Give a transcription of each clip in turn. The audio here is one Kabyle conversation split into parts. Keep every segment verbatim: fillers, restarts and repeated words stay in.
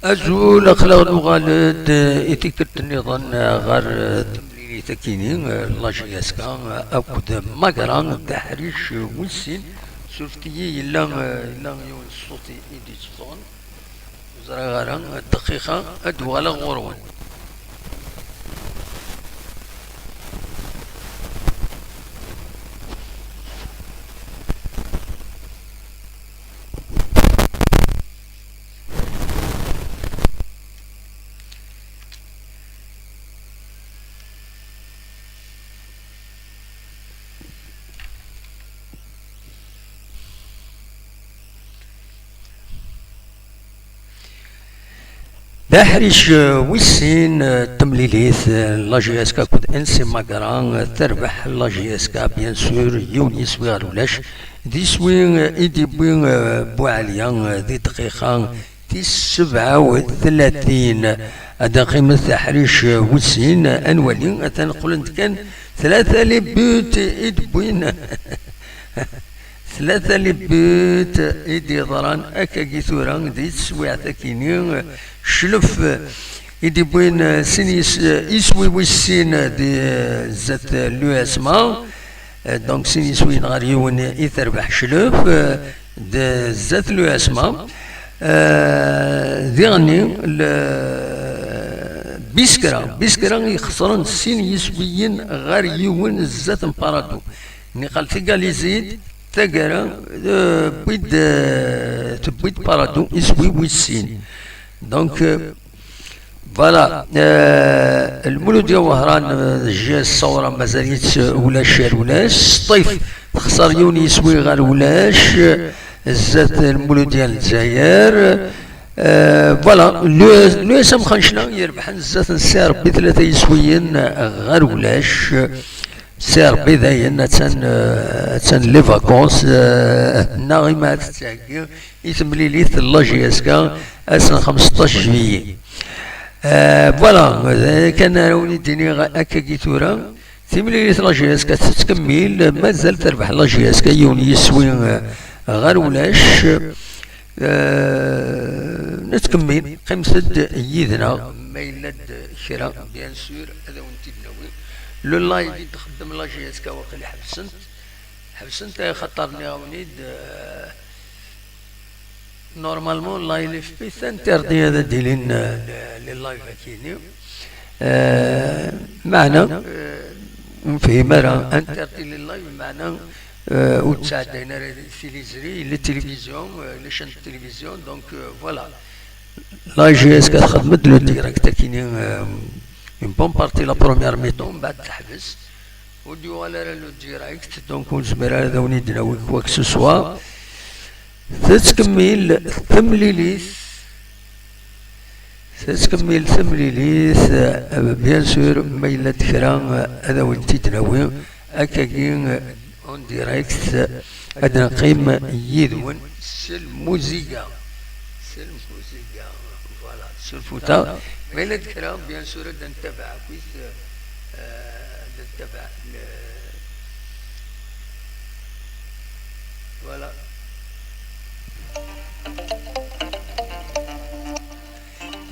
Azul, aql-aɣ nuɣal-d i tikkelt nniḍen ɣer temlilit akini, la J S K akked Magra d aḥric wis sin. Surfet-iyi, yella, yella yiwen ṣṣut i, i d-yetteffɣen. Ur ẓriɣ ara, dqiqa ad d-uɣaleɣ ɣur-wen. D aḥric, eh, wis sin, eh, n temlilit, eh, la J S K akked N C Magra, eh, terbeḥ la J S K, bien sûr, yiwen yiswi ɣer ulac. D iswi, eh, i d-yewwi, eh, Buɛaliya, eh, di dqiqa tis sebɛa u tlatin. Ad d-qimet aḥric, eh, wis sin, eh, ad nwali, atan qqlen-d kan tlata les buts i d-wwin. Tlata les buts i d-yeḍran akkagi tura di teswiɛt akini. Cclef i d-yewwin sin yis-, iswi wis sin di zdat l'U S M A. Donc sin yiswiyen ɣer yiwen i terbeḥ Cclef di zdat l'U S M A. Diɣenni, le-, Biskra, Biskra i ixesren sin yiswiyen ɣer yiwen zdat n Paradou. Niqal tigalizit, taggara, euh, tewwi-d, euh, tewwi-d Paradou iswi wis sin. Donc, euh, voilà, euh, Lmuludya Wehran, euh, J S Ṣawra mazal-itt, euh, ulac ar ulac. Sṭif texṣer yiwen yiswi ɣer ulac, euh, zdat Lmuludya n Lezzayer. Euh, voilà, l'U S, l'U S M Xancla yerbḥen zdat n Si Rebbi tlata yiswiyen ɣer ulac. Si Rebbi dayen, attan, euh, attan les vacances, euh, neɣ ima ad tettheggi i temlilit n la J S K ass n xemseṭṭac juillet. Euh, voilà, d ayen kan ara wen-id-iniɣ akkagi tura. Timlilit la J S K tettkemmil, mazal terbeḥ la J S K yiwen yiswi, euh, ɣer ulac. Euh, nettkemmil, qqimet-d yid-neɣ, ma yella-d kra, bien sûr, ad awen-t-id-nawi. Le live i d-txeddem la J S K waqil ḥebsen-t. Ḥebsen-t, axaṭer nniɣ-awen-id, euh, normalement, la L F P d interdit ad d-ilin, euh, les, les lives akini. Euh, meɛna, euh, ur nefhim ara, interdit les lives, meɛna, euh, ur ttɛeddayen ara tiliẓri, les télévisions, euh, les chaînes de télévision, donc, euh, voilà. La J S K txeddem-d le direct akini, euh, une bonne partie la première mi-temps, mbeɛd teḥbes. Ur d-yuɣal ara le direct, donc ur nezmir ara ad awen-id-nawi quoi que ce soit. Tettkemmil temlilit. Tettkemmil temlilit, euh, bien sûr, ma yella-d kra, euh, ad awen-t-id-nawi. Akkagi, euh, en direct, euh, ad neqqim yid-wen s lmuziga. S lmuziga, voilà, s lfuta. Ma yella-d kra, bien sûr, ad ntabaɛ akkit, euh, ad ntabaɛ, euh, voilà.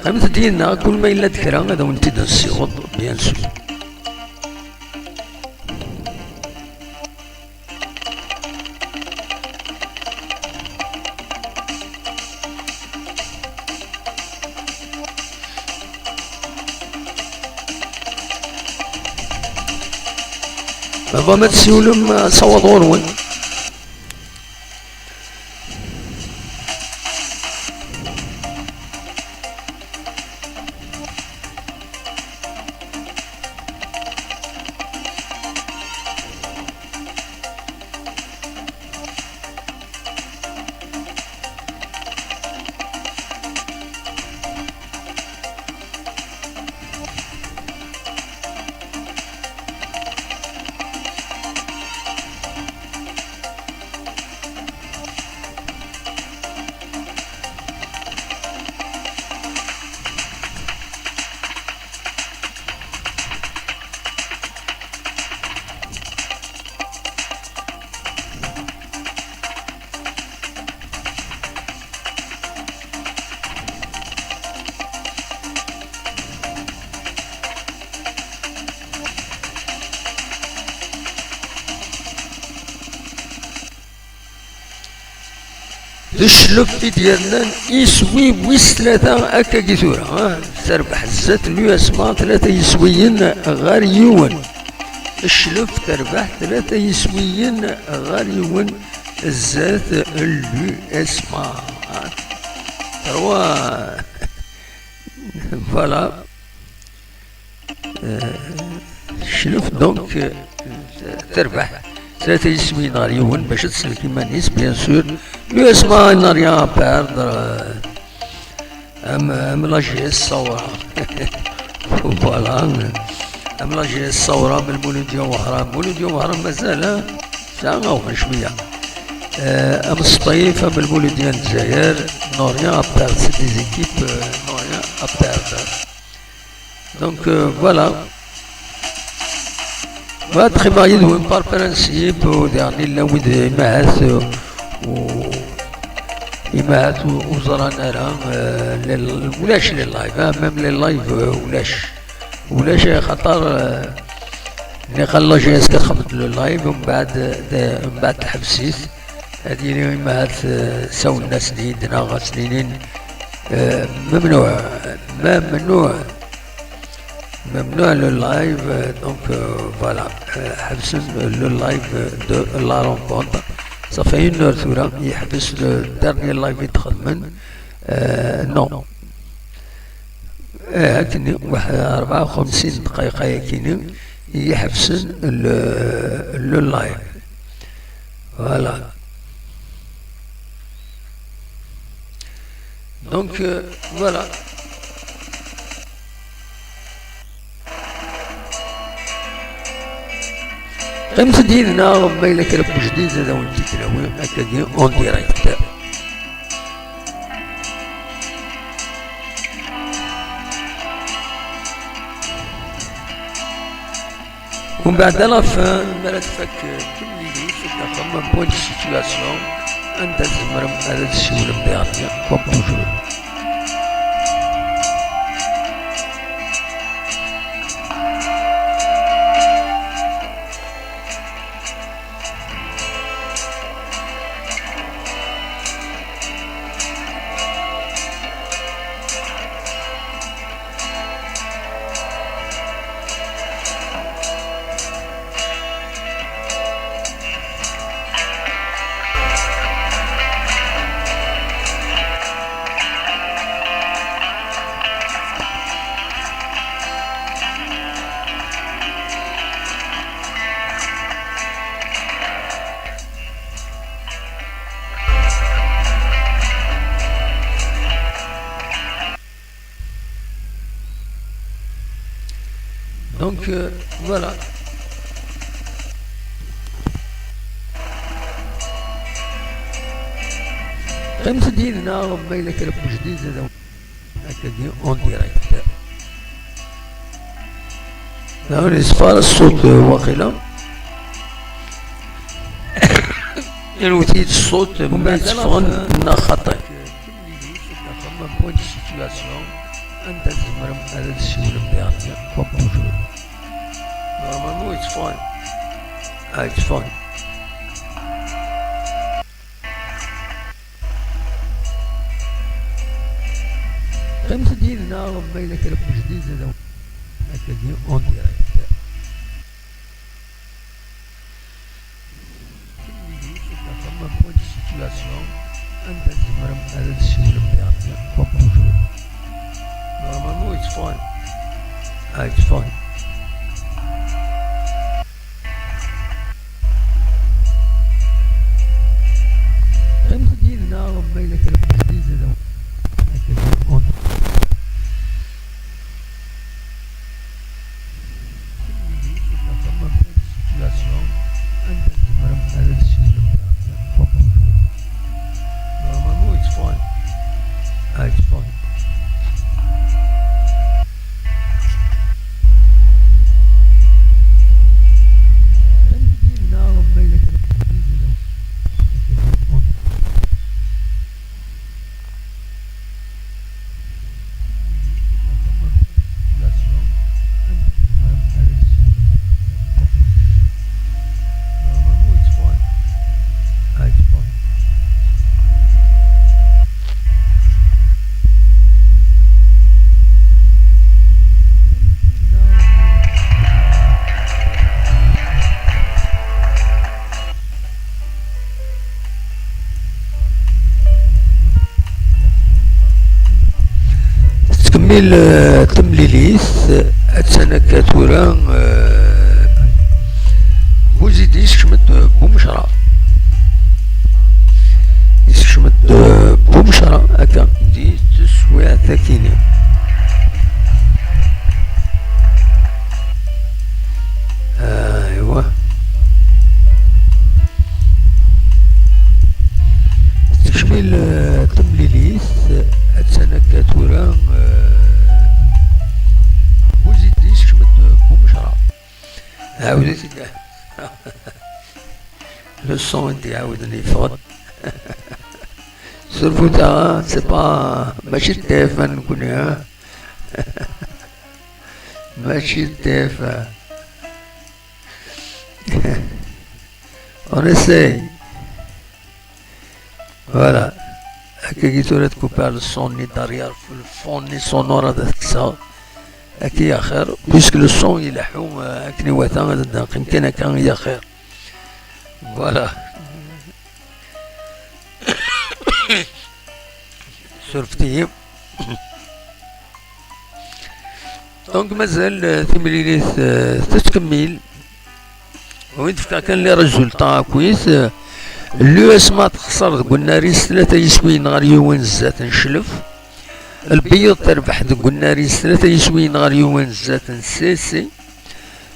Qqimet-d yid-neɣ, kul ma yella-d kra ad awen-t-id-nessiweḍ, bien sûr. Bɣam ad tessiwlem, asawaḍ ɣur-wen. D cclef i d-yernan iswi wis tlata akkagi tura, ah, terbeḥ zdat n l'U S M A tlata yiswiyen ɣer yiwen. Cclef terbeḥ tlata yiswiyen ɣer yiwen zdat l'U S M A. Trois. Voilà. Euh, cclef, donc, euh, terbeḥ tlata yiswiyen ɣer yiwen bac ad tsellek iman-is, bien sûr. L'U S M A n'a rien à perdre, euh, am, am la G S Sawra. Voilà. Am la G S Sawra, am Lmuludya Wehran. Lmuludya Wehran mazal, hein? Tesɛa awal cwiya. Euh, am Sṭif, am Lmuludya n Lezzayer, n'ont rien à perdre. C'est des équipes, euh, n'ont rien à perdre. Donc, euh, voilà. Voilà, txedmeɣ yid-wen par principe, u daɣen yella wid imahat, euh, u imahat u- ur ẓran ara, euh, les- ulac les lives, hein, même les lives, euh, ulac. Ulac, axaṭer, euh, nniɣ la G S ad txedmet le live, u mbeɛd, euh, de- mbeɛd teḥbes-it. Ad yili imahat, eh, sawlen-asen-id neɣ ad sen-inin, eh, ممنوع, ممنوع, ممنوع le live, eh, donc, eh, voilà, eh, ḥebsen le live de la rencontre. Ça fait une heure tura yeḥbes le dernier live i d-xedmen. Eh, non. Eh, akken, waḥ-, rebɛa u xemsin dqayeq ayakini i iḥebsen le, le live. Voilà. Donc, euh, voilà. Qqimet-d yid-neɣ, ma yella kra n ujdid ad awen-t-id-nawi akkagi en direct. Umbeɛd, à la fin, mi ara tfak temlilit, ad d-tafem un point de situation anda tzemrem ad d-tessiwlem diɣen, comme toujours. Donc, euh, voilà. Qqimet-d yid-neɣ, ma yella kra n ujdid, ad awen-, akkagi, en direct. Daɣen yeṣfa ṣṣut, waqila. Irwet-iyi-d ṣṣut, ma yetteffɣen neɣ xaṭi. Point de situation, anda tzemrem ad d-tessiwlem diɣen, comme toujours. Normalement, it's fine. Ah, it's fine. Qqimet-d yid-neɣ, ma yella kra n ujdid, ad awen-, akkagi, en direct. Point de situation, anda tzemrem ad d-tessiwlem diɣen, comme toujours. Normalement, it's fine. Ah, it's fine. Qqimet-d yid-neɣ, ma yella kra n ujdid, ad awen-, Normalement, it's fine. Ah, it's fine. Il, eh, temlilit, eh, attan akka tura, eh, Buzidi yeskcem-d Bumecra. Yeskcem-d, eh, Bumecra akka di teswiɛt akini. Aywa. Tekcem-il, eh, temlilit, eh, attan akka tura, eh, Buzidi yeskcem-d Bumecra. Ɛawdet-d. Le son i d-iɛawden yeffeɣ-d. Surfut-aɣ, c'est pas, mačči d T F un nekkni, hein. Mačči d T F un. On essaye. Voilà. Akkagi tura tkupiḍ le son-nni derrière, le fond-nni sonore ad t-kkseɣ. Akka i axir, puisque le son ileḥḥu, euh, akken iwata, ad neqqim kan akka i axir. Voilà. Surfet-iyi. Donc, mazal, euh, timlilit, euh, tettkemmil. Wi d-fkeɣ kan les résultats akkit, euh, l'U S M A texṣer deg unnar-is tlata yiswiyen ɣer yiwen zdat n Cclef. Lbeyyeḍ terbeḥ deg unnar-is tlata yiswiyen ɣer yiwen zdat n C C.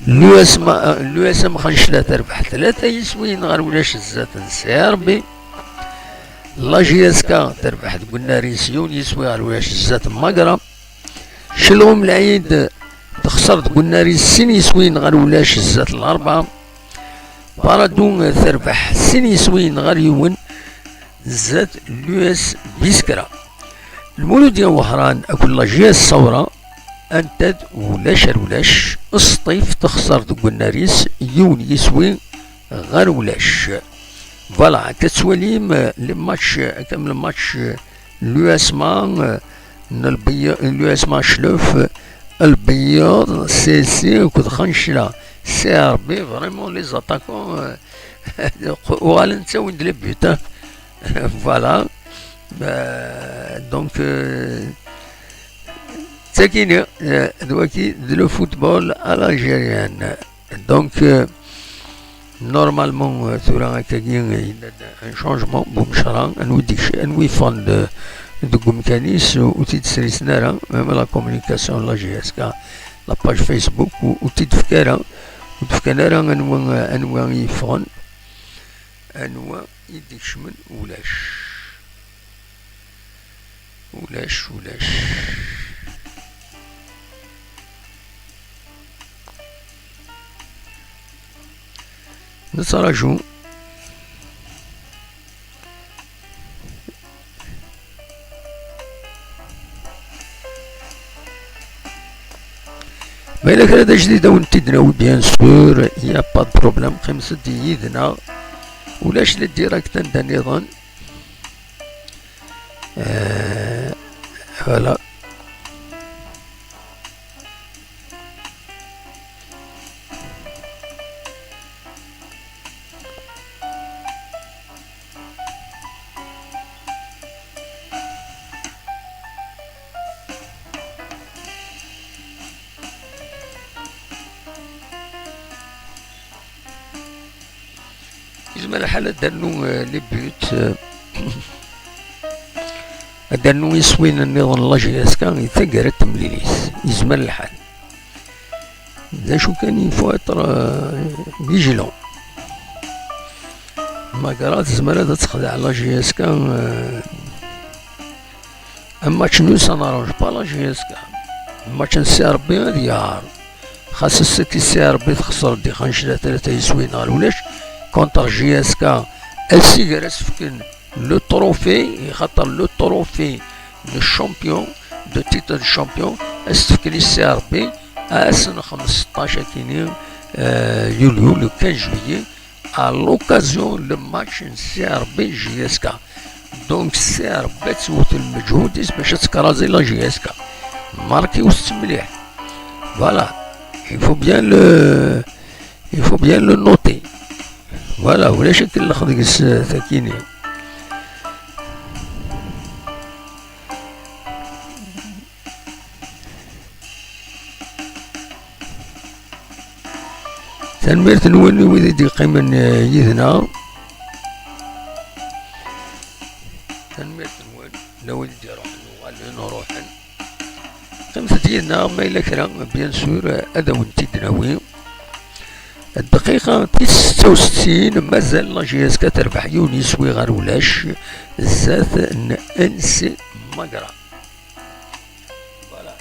L'U S M, euh, l'U S M Xancla terbeḥ tlata yiswiyen ɣer ulac zdat n C R B. La J S K terbeḥ deg unnar-is yiwen yiswi ɣer ulac zdat n Magra. Celɣum Lɛid texṣer deg unnar-is sin yiswiyen ɣer ulac zdat n Larebɛa. Paradou terbeḥ sin yiswiyen ɣer yiwen zdat l'U S Biskra. Lmuludya Wehran akked la J S Sawra, anta-d ulac ar ulac, Sṭif texṣer deg unnar-is yiwen yiswi ɣer ulac. Voilà, akka tettwalim, euh, les matchs, euh, comme le match, euh, l'U S M A, euh, n Lbeyy-, l'U S M A Cclef, euh, Lbeyyeḍ, C C, akked Xancla, C R B, vraiment les attaquants, euh, uɣalen ttawin-d les buts, hein. Voilà. Euh, donc, euh, d tagi, euh, d wagi, d le football à l'algérienne. Donc, euh, normalement, euh, tura akkagi, euh, yella-d un changement, Bumecra, anwi d-, anwi yeffɣen de, deg umkan-is, ur t-id-srisen ara, même la communication, la J S K, la page Facebook, ur, ur t-id-tefka ara, ur d-fkan ara anwa, anwa i yeffɣen, anwa i d-ikecmen, ulac. Ulac, ulac. Nettraǧu. Ma yella kra d ajdid, ad wen-t-id-nawi, bien sûr, il y a pas de problème, qqimet-d yid-neɣ. Ulac le direct anda nniḍen. Euh, voilà. Yezmer lḥal ad d-nernu, euh, les buts, euh, ad d-nernu iswiyen nniḍen n la J S K i taggara n temlilit. Yezmer lḥal. D acu kan, il faut être, euh, vigilant. Magra tezmer ad texdeɛ la J S K, euh, un match nul, ça n'arrange pas la J S K. Match n C R B ad yaɛer. Xas ass-agi C R B texṣer di Xancla tlata yiswiyen ɣer ulac contre J S K. Asiger ad s-fken le trophée, xaṭer le trophée de champion, de titre de champion, ad s-t-fken i C R B ass n xmesṭac akini, euh, yulyu, le quinze juillet, à l'occasion le match n C R B J S K. Donc C R B ad twet lmeǧhud-is bac ad tekraẓi la J S K. Markiwet-tt mliḥ. Voilà. Il faut bien le, il faut bien le noter. Voilà, ulac akken lexdegs, euh, takini. Tanemmirt-nwen i wid i d-yeqqimen, eh, yid-neɣ. Tanemmirt-nwen, la wid i d-iruḥen, uɣalen, ruḥen. Qqimet-d yid-neɣ, ma yella kra, bien sûr, ad awen-t-id-nawi. Dqiqa tis setta u settin, mazal la J S K terbeḥ yiwen yiswi ɣer ulac, zdat n N C Magra. Voilà.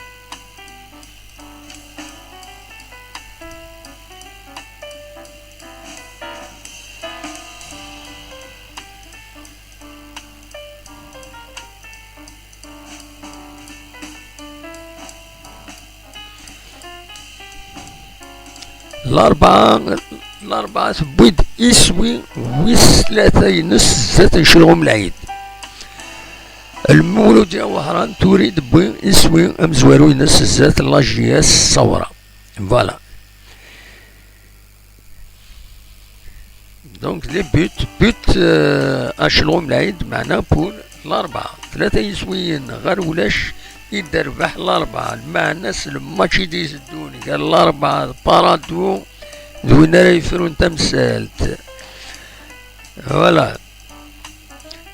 Larebɛa, Larebɛa tewwi-d iswi wis tlata-ines zdat n Celɣum Lɛid. Lmuludya Wehran turi d-tewwi iswi amezwaru-ines zdat n la J S Ṣawra. Voilà. Donc, les buts, but, euh, à Celɣum Lɛid, meɛna pour Larebɛa. Tlata yiswiyen ɣer ulac i d-terbeḥ Larebɛa. Lmeɛna s lmatch i d-iteddun gar Larebɛa d Paradou, d win ara yefrun tamsalt. Voilà.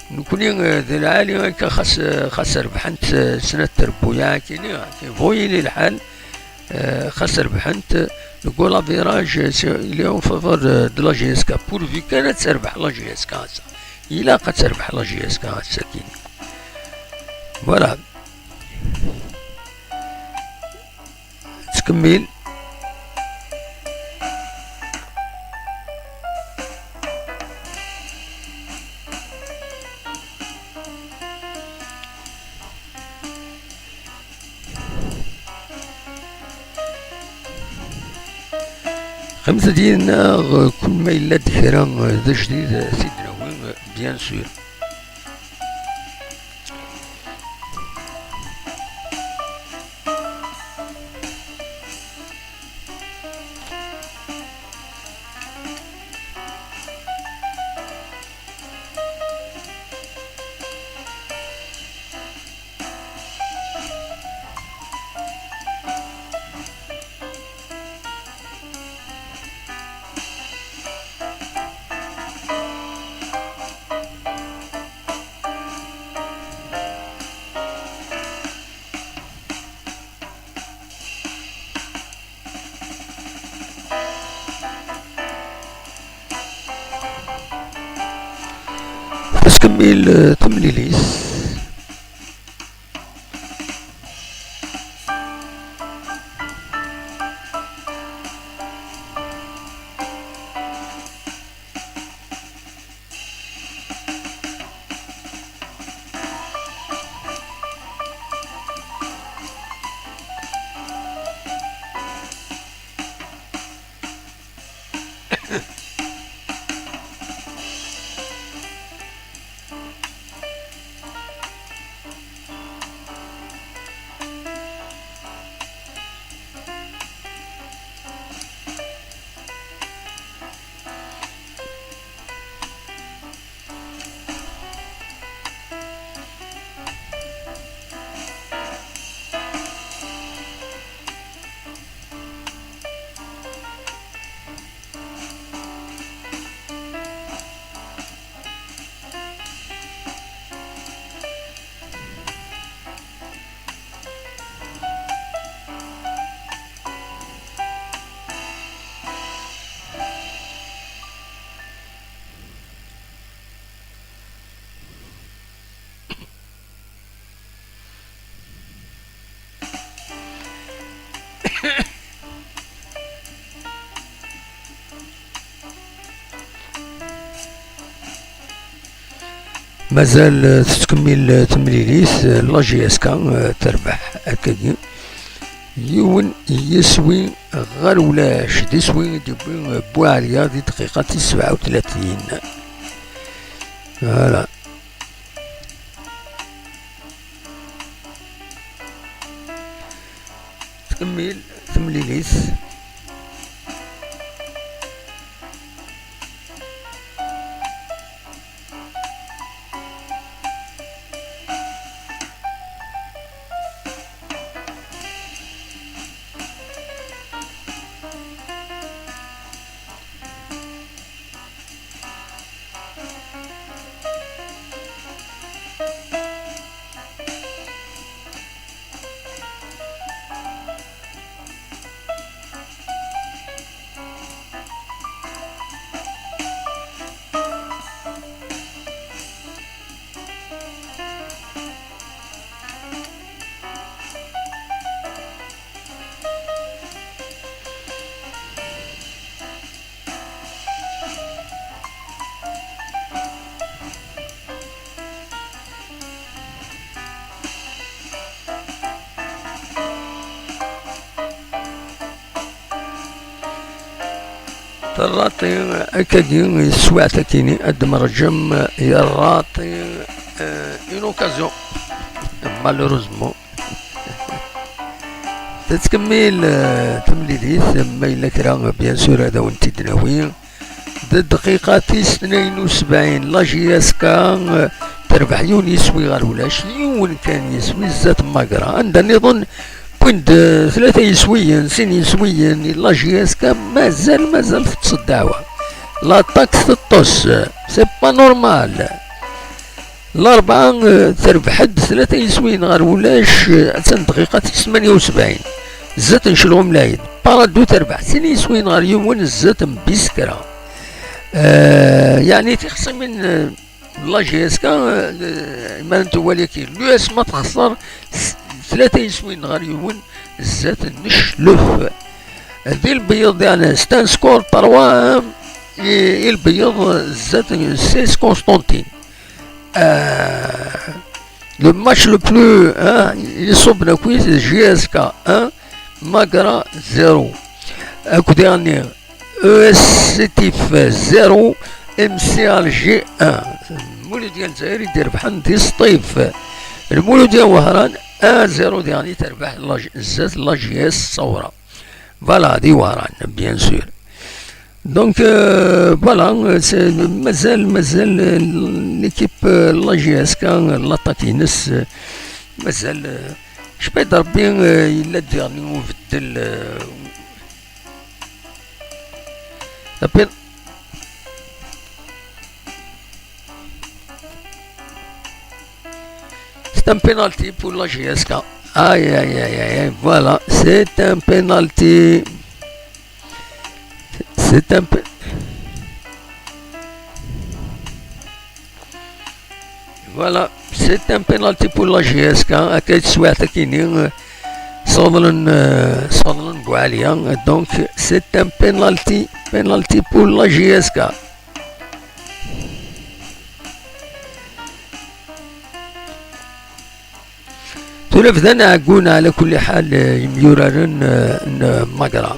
Nekkni, eh, di lɛali akka, xas, eh, xas rebḥent, eh, snat trebbuyaɛ, akini, akini, bu yili lḥal, eh, xas rebḥent, eh, le goal average, eh, c'est, il est en faveur de, de la J S K, pourvu kan ad terbeḥ la J S K ass-a. Ilaq ad terbeḥ la J S K ass-a, akini. Voilà. Tettkemmil. Qqimet-d yid-neɣ, kul ma yella-d kra d ajdid, ad t-id-nawi, bien sûr. Tettkemmil, eh, temlilit. Mazal, eh, tettkemmil, eh, temlilit, eh, la J S K, eh, terbeḥ akkagi. Yiwen yiswi ɣer ulac, d iswi i d-yewwi, eh, Buɛliya di dqiqa tis sebɛa u tlatin. Voilà. Tkemmil temlilit. Rraṭi akkagi, yeswiɛt akini ad d-merǧem yerraṭi, euh, une occasion. Malheureusement. Tettkemmil, euh, temlilit, ma yella kra, bien sûr, ad awen-t-id-nawi. D dqiqa tis tnayen u sebɛin, la J S K, euh, terbeḥ yiwen yiswi ɣer ulac, yiwen kan yiswi zdat Magra. Anda nniḍen wwin-d, eh, tlata yiswiyen, sin yiswiyen, i la J S K mazal, mazal teṭṭes ddeɛwa. L'attaque teṭṭes, c'est pas normal. Larebɛa, eh, terbeḥ-d tlata yiswiyen ɣer ulac, eh, attan dqiqa tis tmanya u sebɛin. Zdat n Celɣum Lɛid. Parado terbeḥ sin yiswiyen ɣer yiwen zdat n Biskra. Eh, yeɛni tixṣimin, eh, La J S K, eh, ma n twali-agi, l'U S ma texṣer s-, tlata yiswiyen ɣer yiwen zdat n Cclef. Di lbeyyeḍ, yeɛni, c'est un score trois un, i, i lbeyyeḍ zdat n C S Constantine. Euh, le match le plus, hein, iṣubben akk-it J S K un, Magra zéro. Akked, yeɛni, E S Sétif zéro, M C Alger un. Lmuludya n Lezzayer i d-irebḥen di Sṭif. Lmuludya n Wehran un zéro diɣen i terbeḥ la J-, zdat la J S Ṣawra. Voilà, di Wehran, bien sûr. Donc, euh, voilà, c'est, mazal, mazal, euh, l'équipe, euh, la J S K, l'attaque-ines, euh, mazal, euh, je peux dire bien, euh, il a dernier, euh, La pen-, c'est un penalty pour la J S K. Aïe, aïe, aïe, aïe, aïe, voilà, c'est un penalty. C'est un pe-, Voilà, c'est un penalty pour la J S K, akka i teswiɛt akini, euh, sseḍlen, euh, sseḍlen Buɛaliya, donc c'est un penalty, penalty pour la J S K. Tura bdan ɛeggun, ɛla kulli ḥal, euh, imyuraren, euh, n Magra.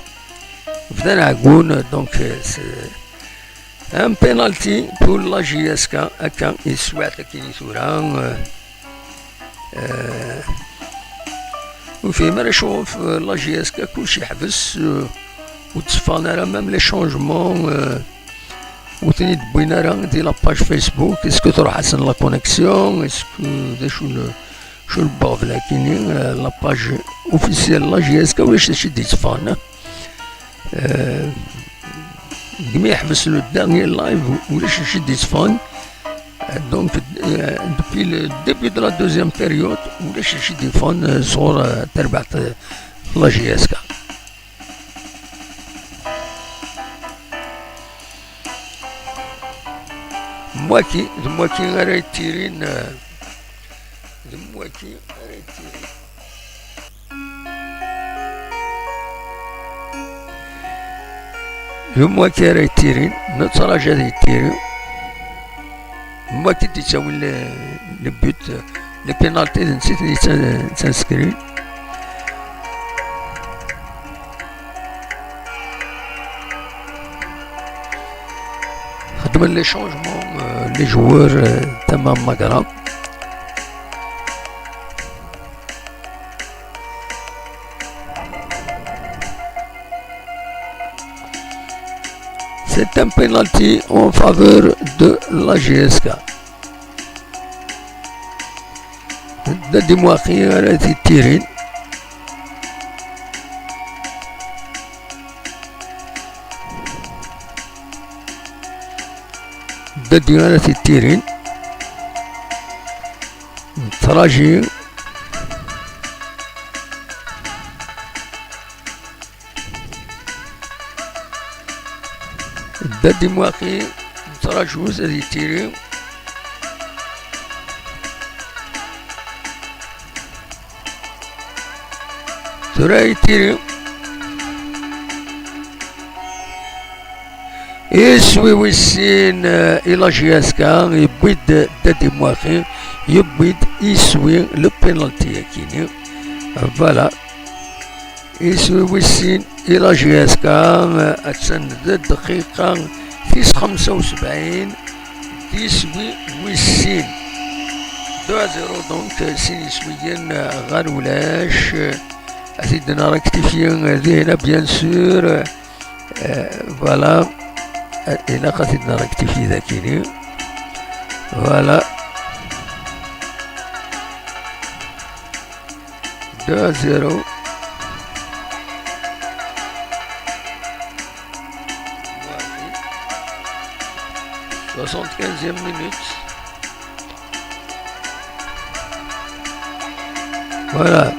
Bdan ɛeggun, donc, euh, c'est un penalty pour la J S K, akka, i teswiɛt akini tura, euh, euh, ur fhimeɣ ara acuɣef, euh, la J S K kullec yeḥbes, euh, ur d-tteffɣen ara même les changements, euh, ur ten-id-wwin ara di la page Facebook. Est-ce que truḥ-asen la connexion? Est-ce que, d acu le, acu le bordel akini, euh, la page officielle la J S K, ulac d acu i d-yetteffɣen. Euh, deg mi yeḥbes le dernier live, ulac d acu i d-yetteffɣen. Euh, donc, euh, depuis le début de la deuxième période, ulac d acu i d-yeffɣen, euh, sɣur, euh, terbaɛt, euh, la J S K. Mwaki, d mwaki ara yettirin, euh, d mwaki ara yettirin. D mwaki ara yettirin, nettraǧu ad yettiri. D mwaki d-yettawin le, le but, le penalty d netta i d-yettan-, yettanskrin. Xedmen les changements, euh, les joueurs, euh, tama n Magra. C'est un penalty en faveur de la J S K. Dadi Mouakhi ara t-yettirin. Dadi ara t-yettirin. Traji. Dadi Mouakhi, nettraǧu-t ad yettiri. Tura yettiri. Iswi wis sin, eh, i la J S K, yewwi-d Dadi Mouakhi, yewwi-d iswi le penalty akini. Voilà. Iswi wis sin i la J S K, attan d dqiqa tis xemsa u sebɛin, d iswi wis sin. Deux à zéro, donc, sin iswiyen ɣer ulac. Ad t-id-nrektifyi dinna, bien sûr. Euh, voilà. Euh, ilaq ad t-id-nrektifyi dakini. Voilà. Deux à zéro. Soixante-quinzième minute. Voilà.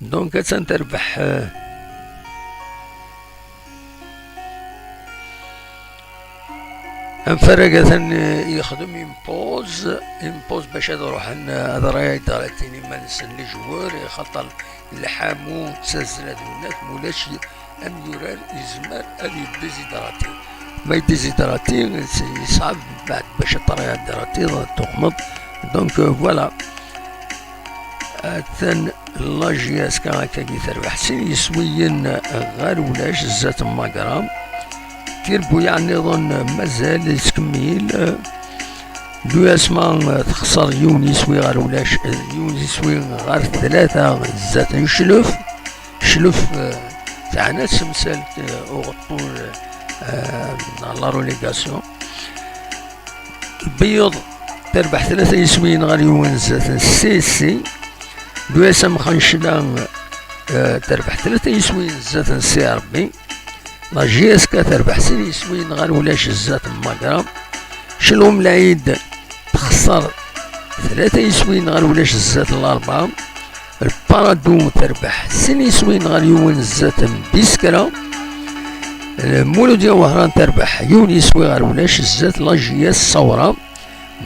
Donc, attan terbeḥ, euh, amfarag atan, euh, yexdem une pause, une pause bac ad ruḥen, euh, ad raydratin iman-nsen les joueurs, xaṭer lḥamu d tazzla d winnat, mulac amyurar yezmer ad yeddizidrati. Ma yeddizidrati, yeṣɛeb mbeɛd bac ad traydratiḍ, ad tuxmeḍ. Donc, euh, voilà. Atan la J S K akkagi terbeḥ sin yiswiyen ɣer ulac zdat n Magra. Tirbuyaɛ nniḍen mazal yettkemmil. L'U S M A texṣer yiwen yiswi ɣer ulac, yiwen yiswi ɣer tlata zdat n Cclef. Cclef, eh, teɛna tsemsalt, eh, uɣeṭṭul, eh, la relégation. Lbeyyeḍ terbeḥ tlata yiswiyen ɣer yiwen zdat n C S C. L'U S M Xancla, eh, terbeḥ tlata yiswiyen zdat n C R B. La J S K terbeḥ sin yiswiyen ɣer ulac zdat n Magra. Celɛum Lɛid texṣer tlata yiswiyen ɣer ulac zdat n Larebɛa. Lparadu terbeḥ sin yiswiyen ɣer yiwen zdat n Biskra. Muludya Wehran terbeḥ yiwen yiswi ɣer ulac zdat la J S Sawra.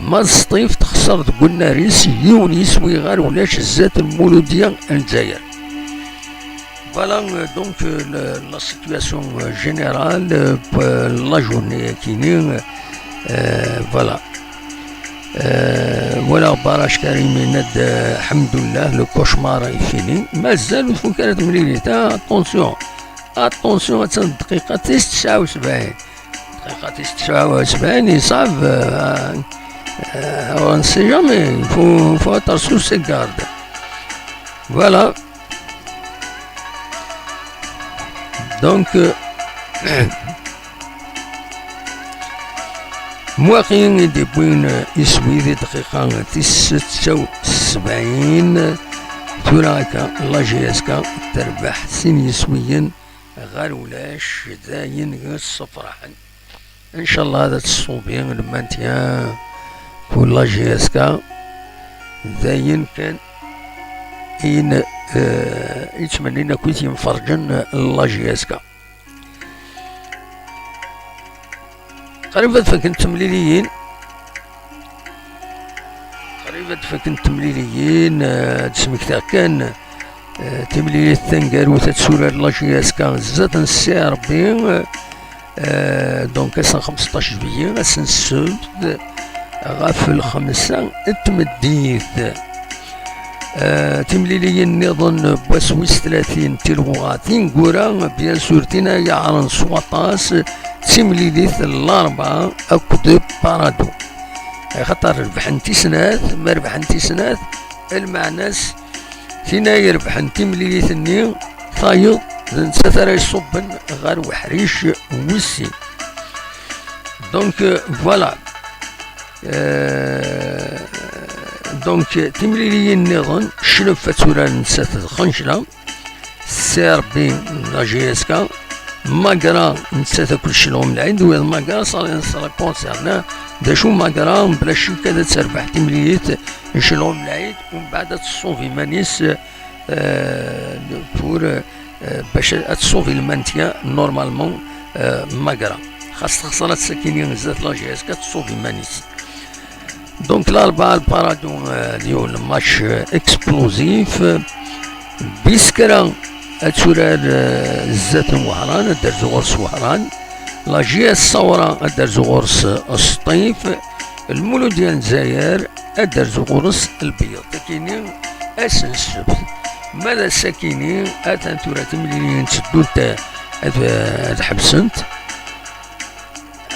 Ma d Sṭif texṣer deg unnar-is yiwen yiswi ɣer ulac zdat n Muludya n Lezzayer. Voilà, euh, donc, euh, le, la situation, euh, générale, euh, pour la journée-agi, euh, voilà. Euh, voilà, Baraj Karim yenna-d, euh, الحمد لله, le cauchemar est fini. Mazal ur tfuk ara temlilit, ah, attention. Attention, attan dqiqa tis tesɛa u sebɛin. Dqiqa tis tesɛa u sebɛin, yeṣɛeb, euh, euh, on ne sait jamais, il faut, faut être sur ses gardes. Voilà. Donc, euh, Mwaqi i d-yewwin iswi di dqiqa tis setta u sebɛin. Tura akka, la J S K terbeḥ sin yiswiyen ɣer ulac, d ayen yessefraḥen. Ncallah ad tṣubi lmantya pour la J S K. D ayen kan in, eh, yettmennin akkit yemferǧen la J S K. Qrib ad fakkent temliliyin. Qrib ad fakkent temliliyin, eh, ad d-smektiɣ kan, eh, timlilit taneggarut ad turar la J S K zdat n C R B. Eh, donc, ass n xmesṭac juillet, ass n ssebt, ɣef lxemsa n tmeddit. Eh, timliliyin nniḍen n wass wis tlatin tilewɣa tineggura, bien sûr, tin ay iɛerren s waṭas, d timlilit n Larebɛa akked Parado. Axaṭer rebḥent i snat, ma rebḥent i snat, lmeɛna-s tin ay irebḥen timlilit-nni tayeḍ, d nettat ara iṣubben ɣer uḥric wis sin. Donc, euh, voilà. Euh, donc, timliliyin nniḍen, Cclef ad turar nettat d Xencla, C R B, la J S K, Magra nettat akked Celɛum Lɛid, wid Magra sera, sera concernés. D acu Magra, bla ccek ad terbeḥ timlilit n Celɛum Lɛid, umbeɛd ad tṣub iman-is, euh, pour, euh, bac ad tṣubi lmantya, normalement, euh, Magra. Xas texṣer ad sakini zdat la J S K, ad tṣub iman-is. Donc, Larebɛa, Parado, euh, اليوم match, euh, explosif. Biskra ad turar, euh, zdat n Wehran, ad d-terzu ɣur-s Wehran. La J S Sawra ad d-terzu ɣur-s, euh, Sṭif. Lmuludya n Lezzayer, ad d-rzu ɣur-s lbeyyeḍ. Akini, ass n ssebt. Ma d ass-akini, atan tura timliliyin tteddunt ad, ad ḥebsent.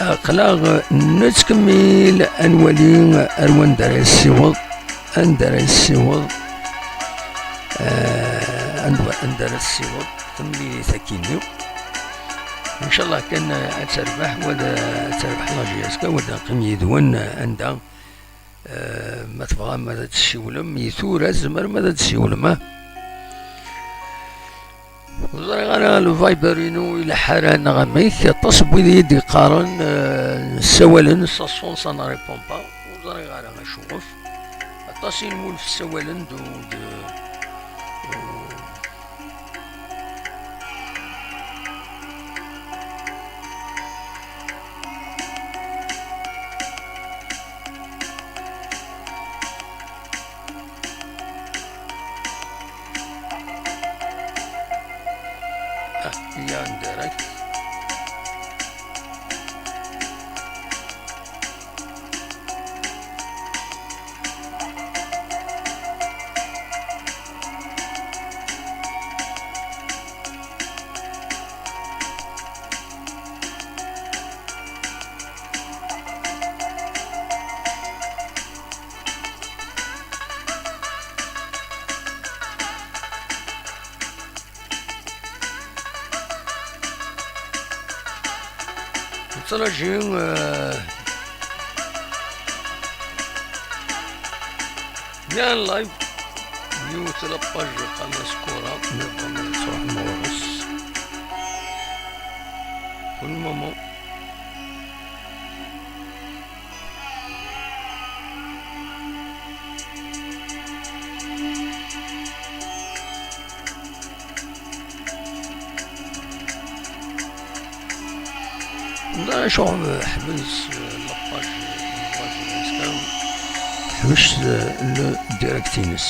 Aql-aɣ nettkemmil ad nwali ar wanda ara yessiweḍ, anda ara yessiweḍ, eh, anda, anda ara tessiweḍ temlilit akini. Ncallah kan ad terbeḥ, wa ad terbeḥ la J S K, wa ad neqqim yid-wen anda, eh, ma tebɣam ad d-tessiwlem, i tura tzemrem ad d-tessiwlem, ah. Ur ẓriɣ ara le Viber-inu ileḥḥu ara neɣ amek. Aṭas n wid i yi-d-yeqqaren, eh, ssawalen, ça sonne, ça ne répond pas. Ur ẓriɣ ara acuɣef. Aṭas i nwulef ssawalen-d, ur d-, ur Ah, il y a un direct. Nettṛaǧu, eh, yan live, yiwet la page yeqqaren-as Kura, ma tebɣam ad tṛuḥem ɣur-s. Pour le moment. D acu, ḥbes, eh, la page, la page Instagram. Ḥbes, eh, le direct-ines.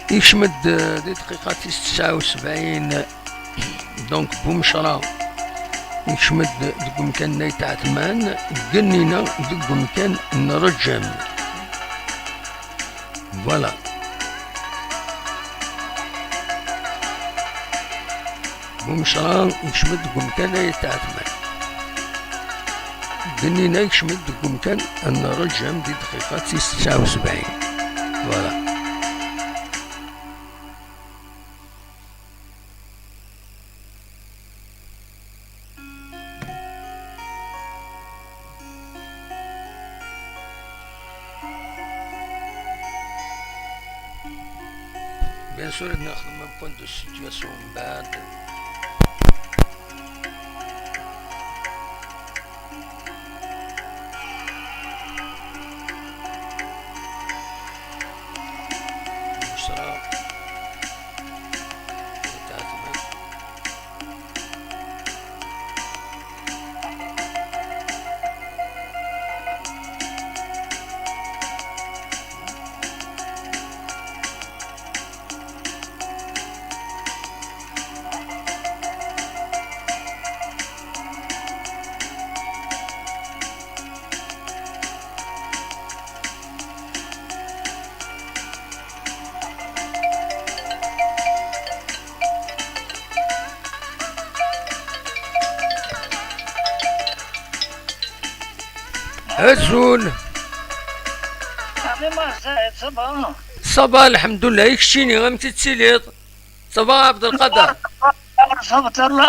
Yekcem-d, eh, di dqiqa tis tesɛa u sebɛin. Donc, Bumecra yekcem-d deg umkan n Ayt Ɛetman, Gennina deg umkan n Reǧem. Voilà. Bumecra yekcem-d deg umkan n Ayt Ɛetman. Gennina yekcem-d deg umkan n Reǧem di dqiqa tis tesɛa u sebɛin. Voilà. Bien sûr, ad nexdem un point de situation mbeɛd. Bumecra. Azul. Ɛemmi Mass Saɛid, ça va? Ça va, lḥemdullah. I keččini, amek i tettiliḍ? Ça va, Ɛebdelqader? Ça va, ça va.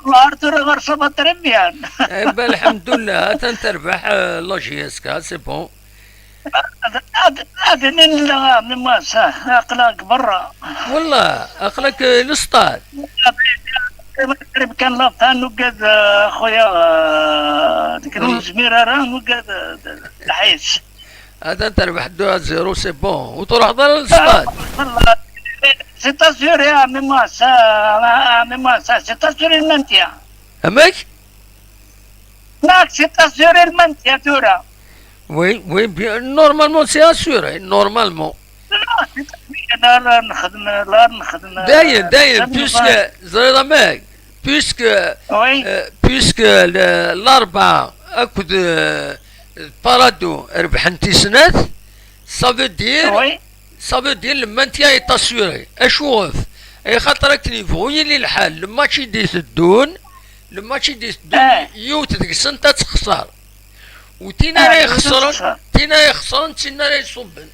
Ɣer tura, ɣer ça va très bien. Eh ben, lḥemdullah, atan terbeḥ, eh, la J S K, c'est bon. Ad, ad, ad nella, a Ɛemmi Mass, aql-ak berra. Wallah, aql-ak, eh, lestad. Qrib kan la fin, nugad, eh, a xuya, eh, deg ur nezmir ara, nugad, eh, lḥis. Atan terbeḥ deux à zéro, c'est bon. Ur truḥeḍ ara lestad. Wallah, c'est assuré, a Ɛemmi Mass, a Ɛemmi Mass, c'est assuré le maintien. Amek? Nak, c'est assuré le maintien tura. Oui, oui, bien, normalement, c'est assuré, normalement. Non, c'est assuré. La, la, nexdem, la, nexdem, dayen, euh, dayen, puisque, ẓriḍ amek, puisque, oui, euh, puisque le, l'Arba, akked, euh, Paradou rebḥen-t i snat, ça veut dire, oui, ça veut dire le maintien est assuré. Acuɣef? Axaṭer akken yebɣu yili lḥal, le match i d-iteddun, le match i d-iteddun, ah, yiwet deg-sent ad texṣer. U tin ara, ah, yiwet ad ixeṣren, texṣer. Tin ara ixeṣren d tin ara iṣubben.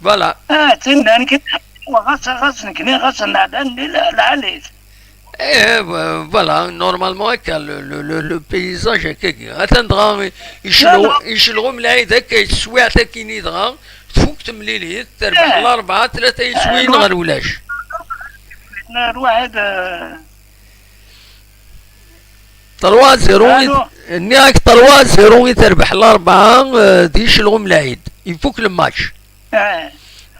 Voilà. Ah, tin-nni, ɣas, ɣas nekkni, ɣas neɛdan di lɛali. Eh, voilà, normalement, akka, le, le, le, le paysage, akka, atan dɣa icelɣu, icelɣu mlɛid, akka, teswiɛt akkin-i dɣa, tfuk temlilit, terbeḥ, eh, Larebɛa, tlata yiswiyen, eh, ɣer ulac. Lwaḥid, eh, trois zéro i, nniɣ-ak trois zéro i terbeḥ Larebɛa, eh, di icelɣu mlɛid. Ifuk le match. Eh.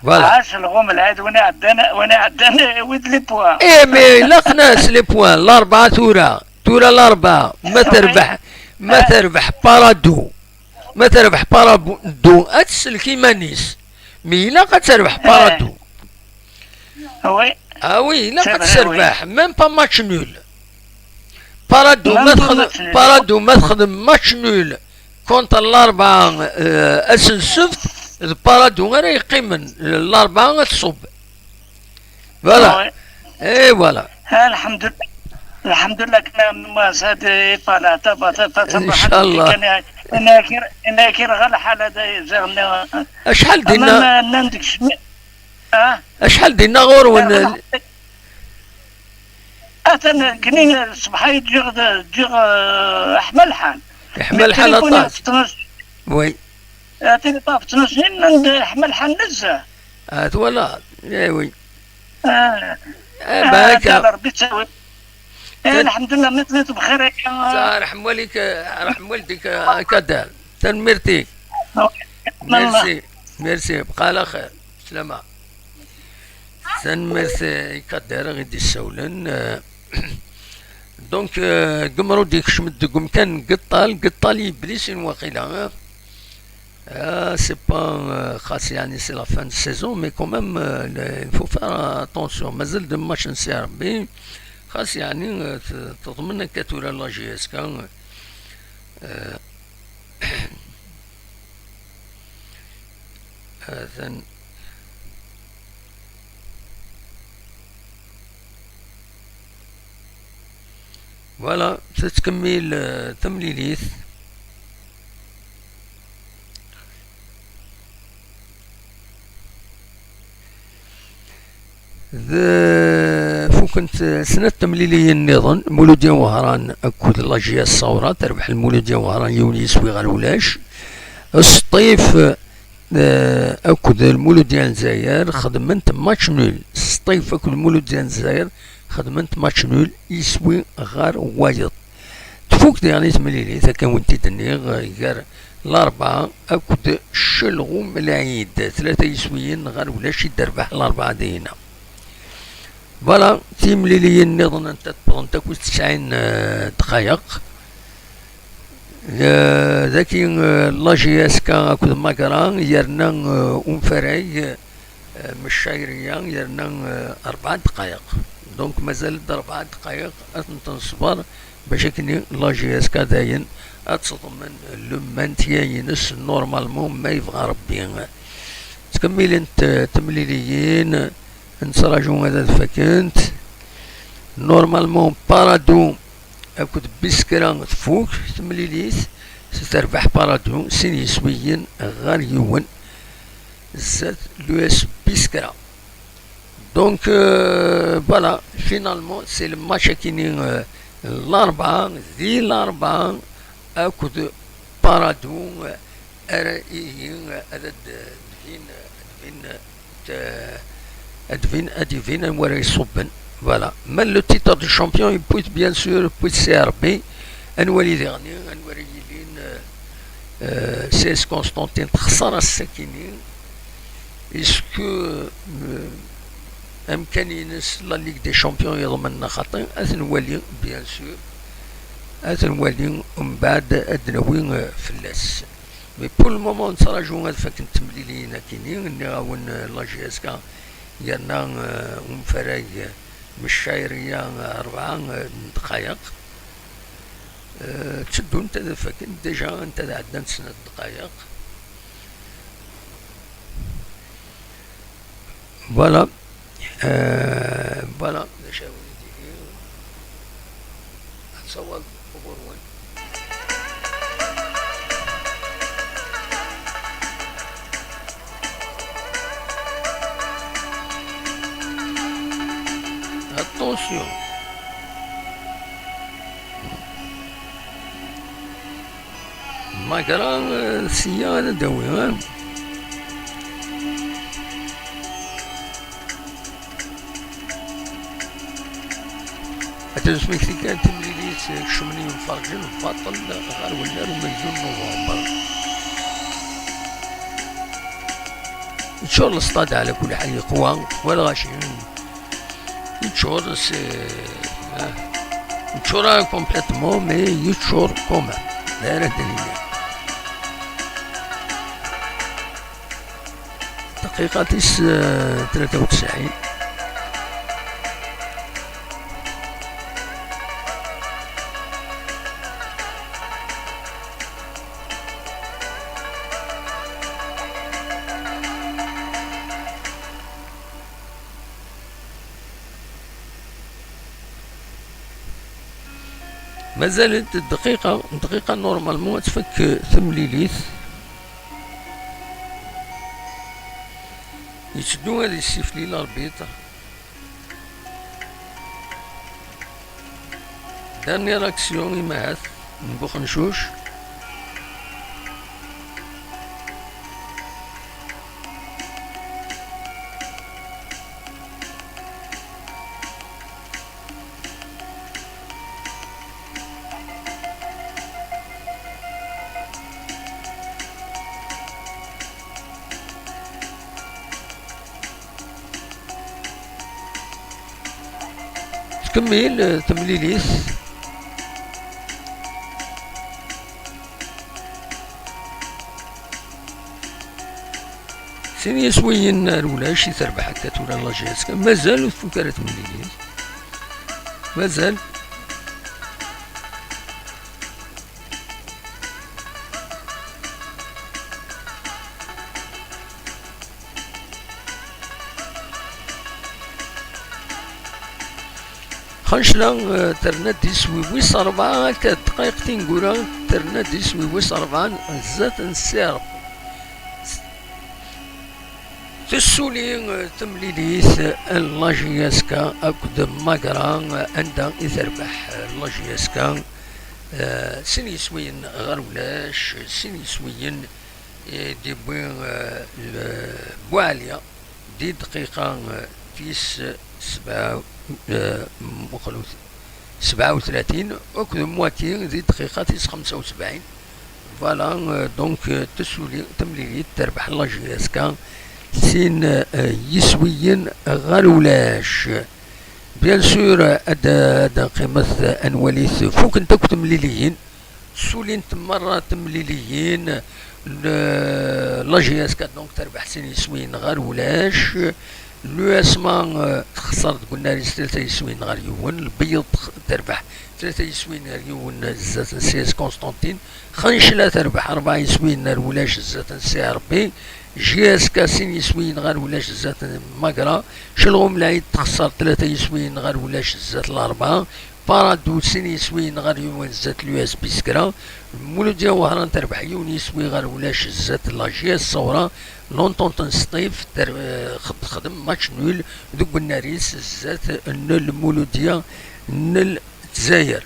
Voilà. Ɛac lɣum lɛid, win iɛeddan, win iɛeddan, wid les points. Eh, mais ilaq-as les points, Larebɛa tura. Tura Larebɛa, ma terbeḥ, ma terbeḥ Paradou, ma terbeḥ Paradou, ad tsellek iman-is. Mais ilaq ad terbeḥ Paradou. Oui. Ah oui, ilaq ad terbeḥ, même pas match nul. Paradou ma texdem, Paradou ma texdem match nul contre Larebɛa, euh, ass n ssebt, d Paradou ara yeqqimen, Larebɛa ad tṣubb. Voilà. Ah oui. Et voilà. Ah, الحمد لله. الحمد لله كنا ما زاد يطلع تبا تبا تبا. إن شاء الله. إنك إنك غير حالة زغنا. أشحال دينا؟ ما عندكش. Ah. Acḥal dinna ɣur-wen? Atan nekni ṣṣbeḥ-a ǧǧiɣ, ǧǧiɣ, eh, Ḥmelḥan. Iḥma lḥal aṭas. Oui. Atan ṭaf tnasin n Ḥmelḥan nezzeh. Ah, twalaḍ. Eh oui. Ah. Eh, ah, baraka. Rebbi ttawil. Eh, الحمد لله, ma telliḍ bxir akka. Ṛeḥm walidek, ṛeḥm walidek, a Kader. Tanemmirt-ik. Merci, merci. Bqa ɛla xir. Slama. Tanemmirt i Kader i d-issawlen. Eh, donc, eh, Gemrud yekcem-d deg umkan n Geṭṭal, Geṭṭal yebli sin waqila, eh. Ah, c'est pas, euh, xas, yani, c'est la fin de saison, mais quand même, euh, le, il faut faire attention. Mazal deux matchs n C R B. Xas, yani, euh, t-, teḍmen akka tura la J S K, euh, euh, Voilà, tettkemmil, euh, temlilit. D-, fukent, euh, snat temliliyin nniḍen, Muludya Wehran akked la J S Saura, terbeḥ Muludya Wehran yiwen yiswi ɣer ulac. Sṭif, eh, akked Lmuludya n Lezzayer xedment match nul. Sṭif akked Lmuludya n Lezzayer xedment match nul, iswi ɣer wayeḍ. Tfuk diɣen i temlilit, akken wen-t-id-nniɣ, gar Larebɛa akked Celɣum Lɛid, tlata iswiyen ɣer ulac i d-terbeḥ Larebɛa dinna. Voilà, timliliyin nniḍen anta tewwḍent akk i tesɛin, eh, ddqayeq. Eh, daki, eh, la J S K akked Magra, yerna, eh, Umfarag, eh, Meccayeria, yerna, eh, rebɛa ddqayeq. Donc mazal-d rebɛa ddqayeq ad tent-nesber. Bac akken la J S K dayen ad teḍmen le maintien-ines normalement, ma yebɣa Rebbi. Ttkemmilent, eh, temliliyin, nettraǧu ad ad-fakent. Normalement, Paradou akked Biskra tfuk temlilit, terbeḥ Paradou sin yiswiyen ɣer yiwen zdat l'U S Biskra. Donc, euh, voilà, finalement, c'est le match akini, euh, Larebɛa, di Larebɛa, akked Paradou, euh, ara ihi, euh, ad d-, d-, d-, euh, ad d-, ad d-ibin anwa ara iṣubben. Voilà. Mais le titre de champion, il peut, bien sûr, peut C R B. Anwa ara yilin, euh, euh, C S Constantine, texṣer ass-akini. Est-ce que, euh, amkan-ines la Ligue des Champions yeḍmen neɣ xaṭi? Ad t-nwali, bien sûr. Ad t-nwali, umbeɛd ad d-nawi, euh, fell-as. Mais pour le moment, nettraǧu ad fakken temliliyin akini. Nniɣ-awen, euh, la J S K yerna, euh, Umfarag, euh, Meccayeria, euh, rebɛa, euh, n ddqayeq. Eh, tteddunt ad faken déjà, anta d ɛeddant snat ddqayeq. Voilà. Eh, voilà d acu ara wen-d-iniɣ. Ad tawḍeḍ ɣur-wen. Attention. Magra, eh, sya ad d-awi, eh? Ad d-nesmekti kan timlilit, eh, kecmen yimferǧen baṭel ɣer wennar umagdu n Nuvember. Yeččur lestad ɛla kulli ḥal, yeqwa, teqwa lɣaci. Yeččur s, ah, yeččur complètement, mais yeččur quand même. D ara d-nini. Dqiqa tis, eh, tlata u tesɛin. Mazal-d dqiqa, dqiqa normalement ad tfak temlilit. Yetteddu ad yessifli l'arbitre. Dernière action, imahat, n Buxencuc. Tkemmel, eh, temlilit. Sin yiswiyen ar ulac i terbeḥ akka tura la J S K. Mazal ur tfuk ara temlilit. Mazal. Xancla, eh, terna-d iswi wis ṛebɛa, akka ddqayeq tineggura, terna-d iswi wis ṛebɛa zdat n Sirb. Tessuli, eh, temlilit, eh, n la J S K akked Magra, eh, anda i terbeḥ, eh, la J S K, eh, sin yiswiyen ɣer ulac, sin yiswiyen i d-yewwi, eh, l-, Buɛli di dqiqa, eh, tis sebɛa, eh, muqlut, sebɛa u tlatin, akked Mwati di dqiqa tis xemsa u sebɛin. Voilà, euh, donc, euh, tessuli temlilit, terbeḥ la J S K sin, euh, yiswiyen ɣer ulac. Bien sûr, euh, ad, ad nqqimet, euh, ad nwali fukent akk temliliyin, ssulint merra temliliyin, le-, la J S K donc terbeḥ sin yiswiyen ɣer ulac, l'U S M A, euh, texṣer deg unnar-is tlata yiswiyen ɣer yiwen, Lbeyyeḍ tex-, terbeḥ tlata yiswiyen ɣer yiwen zdat n C S Constantine, Xancla terbeḥ rebɛa yiswiyen ɣer ulac zdat n C R B, J S K sin yiswiyen ɣer ulac zdat n Magra, Celɣum Lɛid texṣer tlata yiswiyen ɣer ulac zdat Larebɛa, Paradou sin yiswiyen ɣer yiwen zdat l'U S Biskra, Muludya Wehran terbeḥ yiwen yiswi ɣer ulac zdat la J S Ṣawra, L'Entente n Sṭif ter-, eh, xed-, texdem match nul deg unnar-is zdat n Lmuludya n Lezzayer.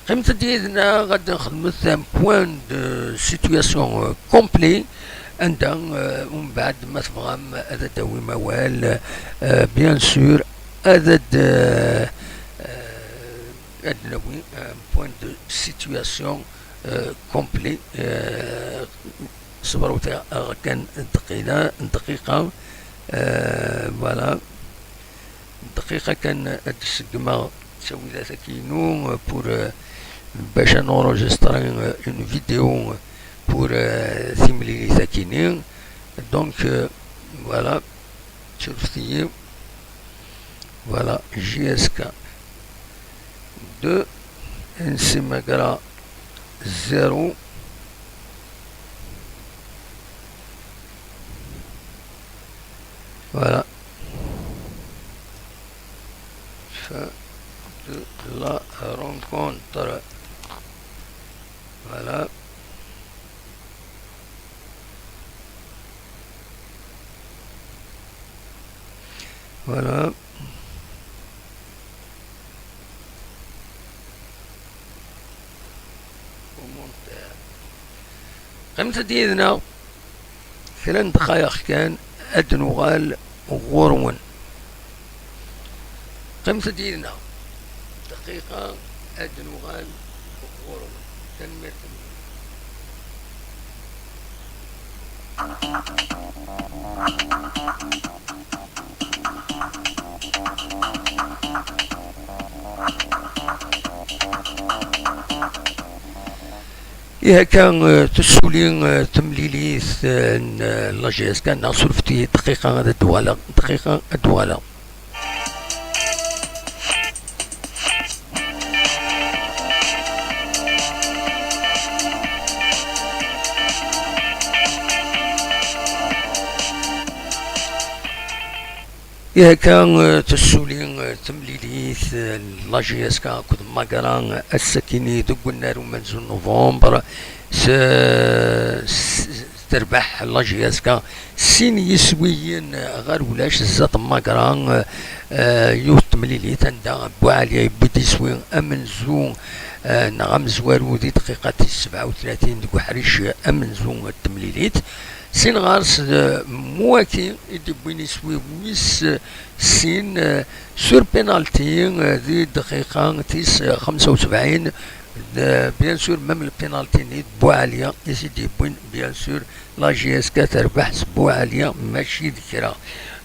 Qqimet-d yid-neɣ, ad nxedmet un point de situation, euh, complet, anda, euh, umbeɛd ma tebɣam ad d-tawim awal, euh, bien sûr, ad d-, euh, euh, ad d-nawi un point de situation, euh, complet, euh, ṣebret-aɣ kan dqila-, dqiqa, euh, voilà. Dqiqa kan ad d-seggmeɣ ttawilat-agi-inu, euh, pour, euh, bac ad nenregistré, euh, une vidéo, euh, pour, euh, timlilit-agi-ni. Donc, euh, voilà, surfet-iyi. Voilà, J S K deux, N C Magra zéro. Voilà. Fin de la rencontre. Voilà. Voilà. Commentaire. Qqimet-d yid-neɣ kra n dqayeq kan, ad d-nuɣal ɣur-wen. Qqimet-d yid-neɣ dqiqa, ad d-nuɣal ɣur-wen. Tanemmirt-nwen. Ihi akka, eh, tessuli, eh, temlilit, eh, n, eh, la J S K, neɣ surfet-iyi dqiqa ad d-uɣaleɣ, dqiqa ad d-uɣaleɣ. Ihi akka, eh, tessuli, eh, temlilit, eh, n la J S K akked Magra, eh, ass-akini deg unnar umenzu n November, s, s, terbeḥ la J S K sin yiswiyen ɣer ulac zdat n Magra, eh, eh, yiwet n temlilit anda Buɛli yewwi-d iswi amenzu, eh, neɣ amezwaru di dqiqa tis sebɛa u tlatin deg uḥric amenzu n temlilit. Sin ɣer-s, eh, Mouaki i d-yewwin iswi wis, eh, sin, eh, sur penalty, eh, di dqiqa tis, eh, xemsa u sebɛin. De, bien sûr, même le penalty-nni d Buɛli i s-id-yewwin, bien sûr, la J S K terbeḥ s Buɛli, mačči d kra.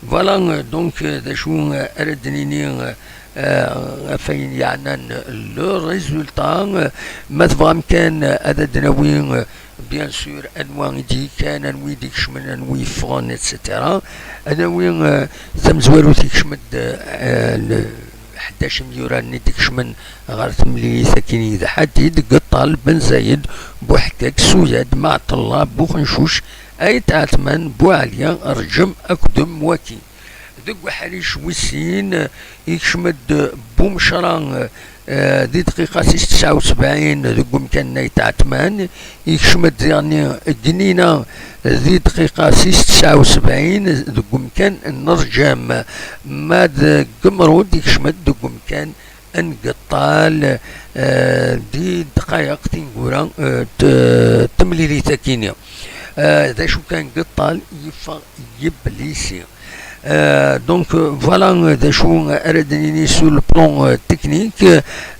Voilà, euh, donc, euh, d acu, euh, ara d-nini, euh, euh, ɣef wayen yeɛnan le résultat, euh, ma tebɣam kan, euh, ad d-nawi, euh, bien sûr, anwa i d-yekkan, anwa i d-ikecmen, anwa yeffɣen, et cetera. Ad nawi, euh, tamezwarut ikecmen-d, euh, le ḥdac imyura-nni d-ikecmen ɣer temlilit akkin yid-ḥadid, Geṭṭal Ben Zayed, Buḥekkak, Suyad, Maɛṭella, Buxencuc, Ayt Ɛetman, Buɛli, Rǧem akked Mwaki. Deg uḥric wis sin, yekcem-d Bumecra, eh, di dqiqa tis tesɛa u sebɛin deg umkan n Ayt Ɛetman, yekcem-d diɣenni Gnina di dqiqa tis tesɛa u sebɛin deg umkan n Rǧam, ma d Gemrud yekcem-d deg umkan n Geṭṭal, eh, di ddqayeq tineggura, eh, t-, temlilit akkin-nni. Eh, d acu kan, Geṭṭal yeffeɣ yiblisi. Euh, donc, euh, voilà, euh, d acu ara d-nini sur le plan, euh, technique.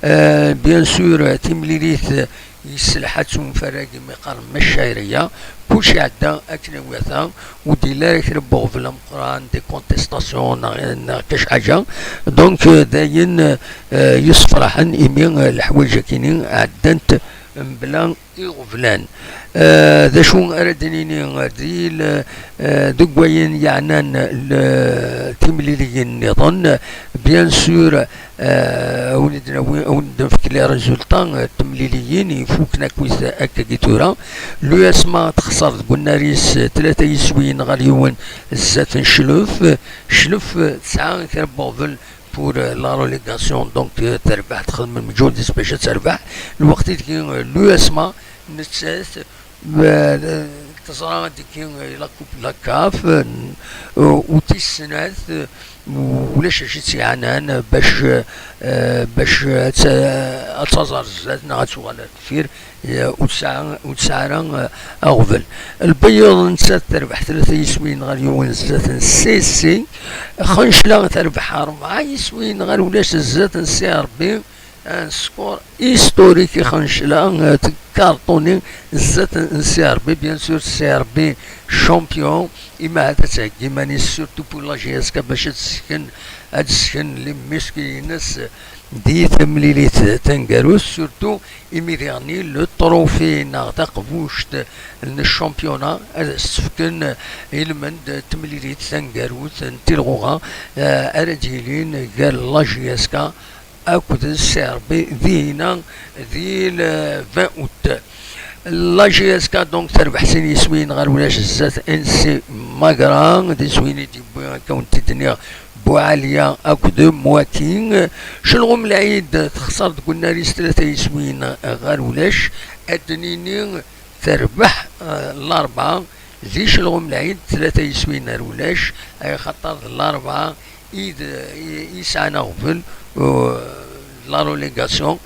Euh, bien sûr, euh, timlilit, euh, yesselḥa-tt umfarag imi qqaren Mac Cayriya. Kullec iɛedda akken iwata, ur d-yelli ara kra n uɣbel ameqqran, des contestations neɣ, neɣ kac ḥaǧa. Donc, euh, d ayen, euh, yessefraḥen imi, euh, leḥwayeǧ akkin-nni ɛeddant mebla iɣeblan. Euh, d acu ara d-nini, euh, di l-, euh, deg wayen yeɛnan l-, timliliyin nniḍen, bien sûr, euh, a wen-d-nawi, a wen-d-nefk les résultats, euh, timliliyin ifuken akkit akkagi tura. L'U S M A texṣer deg unnar-is, euh, tlata yiswiyen ɣer yiwen zdat n Cclef. Cclef, euh, tesɛa kra n uɣbel pour, euh, la relégation, donc, euh, terbeḥ, texdem lmeǧhud-is bac ad terbeḥ. Lweqt ideg, euh, l'U S M A nettat, euh, teẓra deg, euh, la coupe la caf, euh, u tis snat, euh, ulac acu i tt-yeɛnan, euh, bac, euh, bac, euh, ad t-, ad taẓ ar zdat neɣ ad tuɣal ar deffir. Eh, ur tesɛa, ur tesɛa ara, eh, aɣbel. Lbeyyeḍ nettat terbeḥ tlata yiswiyen ɣer yiwen zdat n C C. Xencla terbeḥ rebɛa yiswiyen ɣer ulac zdat n C R B. Un score historique i Xencla, eh, tkarṭuni zdat n C R B. Bien sûr, C R B champion. Imi ahat ad theggi iman-is, surtout pour la J S K, bac ad tesken, ad tesken les muscles-ines di temlilit taneggarut, surtout imi diɣenni le trophée neɣ taqbuct n championnat ad as-tt-fken ilmend n temlilit taneggarut n Tilɣuɣa, eh, ara d-yilin gar la J S K akked C R B dihina di le vingt août. La J S K donc terbeḥ sin yiswiyen ɣer ulac zdat N C Magra, d iswiyen i d-yewwi akka wen-t-id-nniɣ Buɛaliya akked Mwaki. Celɣum Lɛid texṣer deg unnar-is tlata yiswiyen ɣer ulac, ad d-nini terbeḥ, eh, Larebɛa di Celɣum Lɛid tlata yiswiyen ɣer ulac, ay xaṭer d Larebɛa i d, i, i yesɛan aɣbel, uh, la relégation.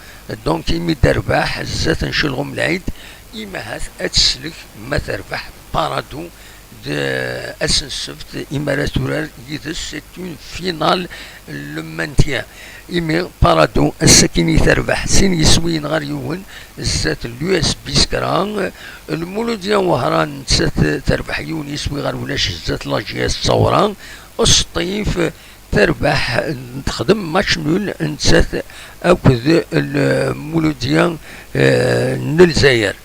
Donc imi d-terbeḥ zdat n Celɣum Lɛid, imahat ad teslek ma terbeḥ Paradou d ass n ssebt imi ara turar yid-s, c'est une finale le maintien. Imi Paradou ass-akin i terbeḥ sin yiswiyen ɣer yiwen zdat l'U S Biskra. Lmuludya Wehran nettat terbeḥ yiwen yiswi ɣer ulac zdat la J S Ttawra. Sṭif terbeḥ, texdem match nul nettat akked Lmuludya, euh, n Lezzayer.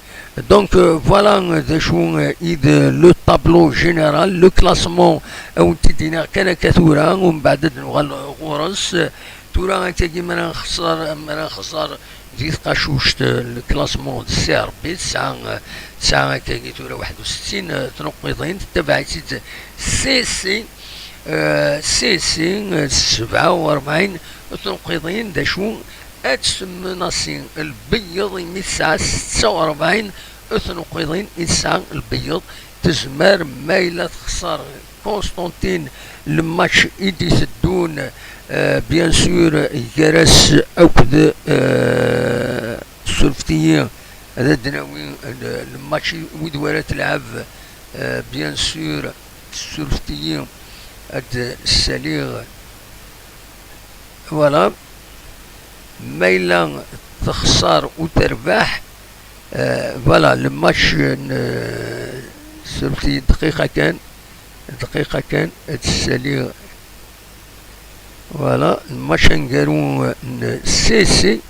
Donc, euh, voilà, euh, d acu, euh, i d le tableau général, le classement, a wen-t-id-iniɣ kan akka tura, umbeɛd ad nuɣal ɣur-s. Tura akkagi mi ara nxeṣṣer, mi ara nxeṣṣer di tqacuct, euh, le classement d C R B, tesɛa, euh, tesɛa akkagi tura waḥed u settin, euh, tnuqqiḍin, tettabaɛ-itt-id C C, euh, C C, euh, s sebɛa u rebɛin tnuqqiḍin, d acu ad tesmenasi Lbeyyeḍ imi tesɛa setta u rebɛin tnuqqiḍin i tesɛa Lbeyyeḍ, tezmer ma yella texṣer Constantine le match i d-iteddun, euh, bien sûr, gar-as akked, euh, surfet-iyi ad d-nawi le, le match wid wara telɛeb, euh, bien sûr, surfet-iyi ad saliɣ. Voilà. Ma yella texṣer u terbeḥ, euh, voilà, le match n, euh, surfet-iyi dqiqa kan, dqiqa kan, ad saliɣ. Voilà, match aneggaru n C S C.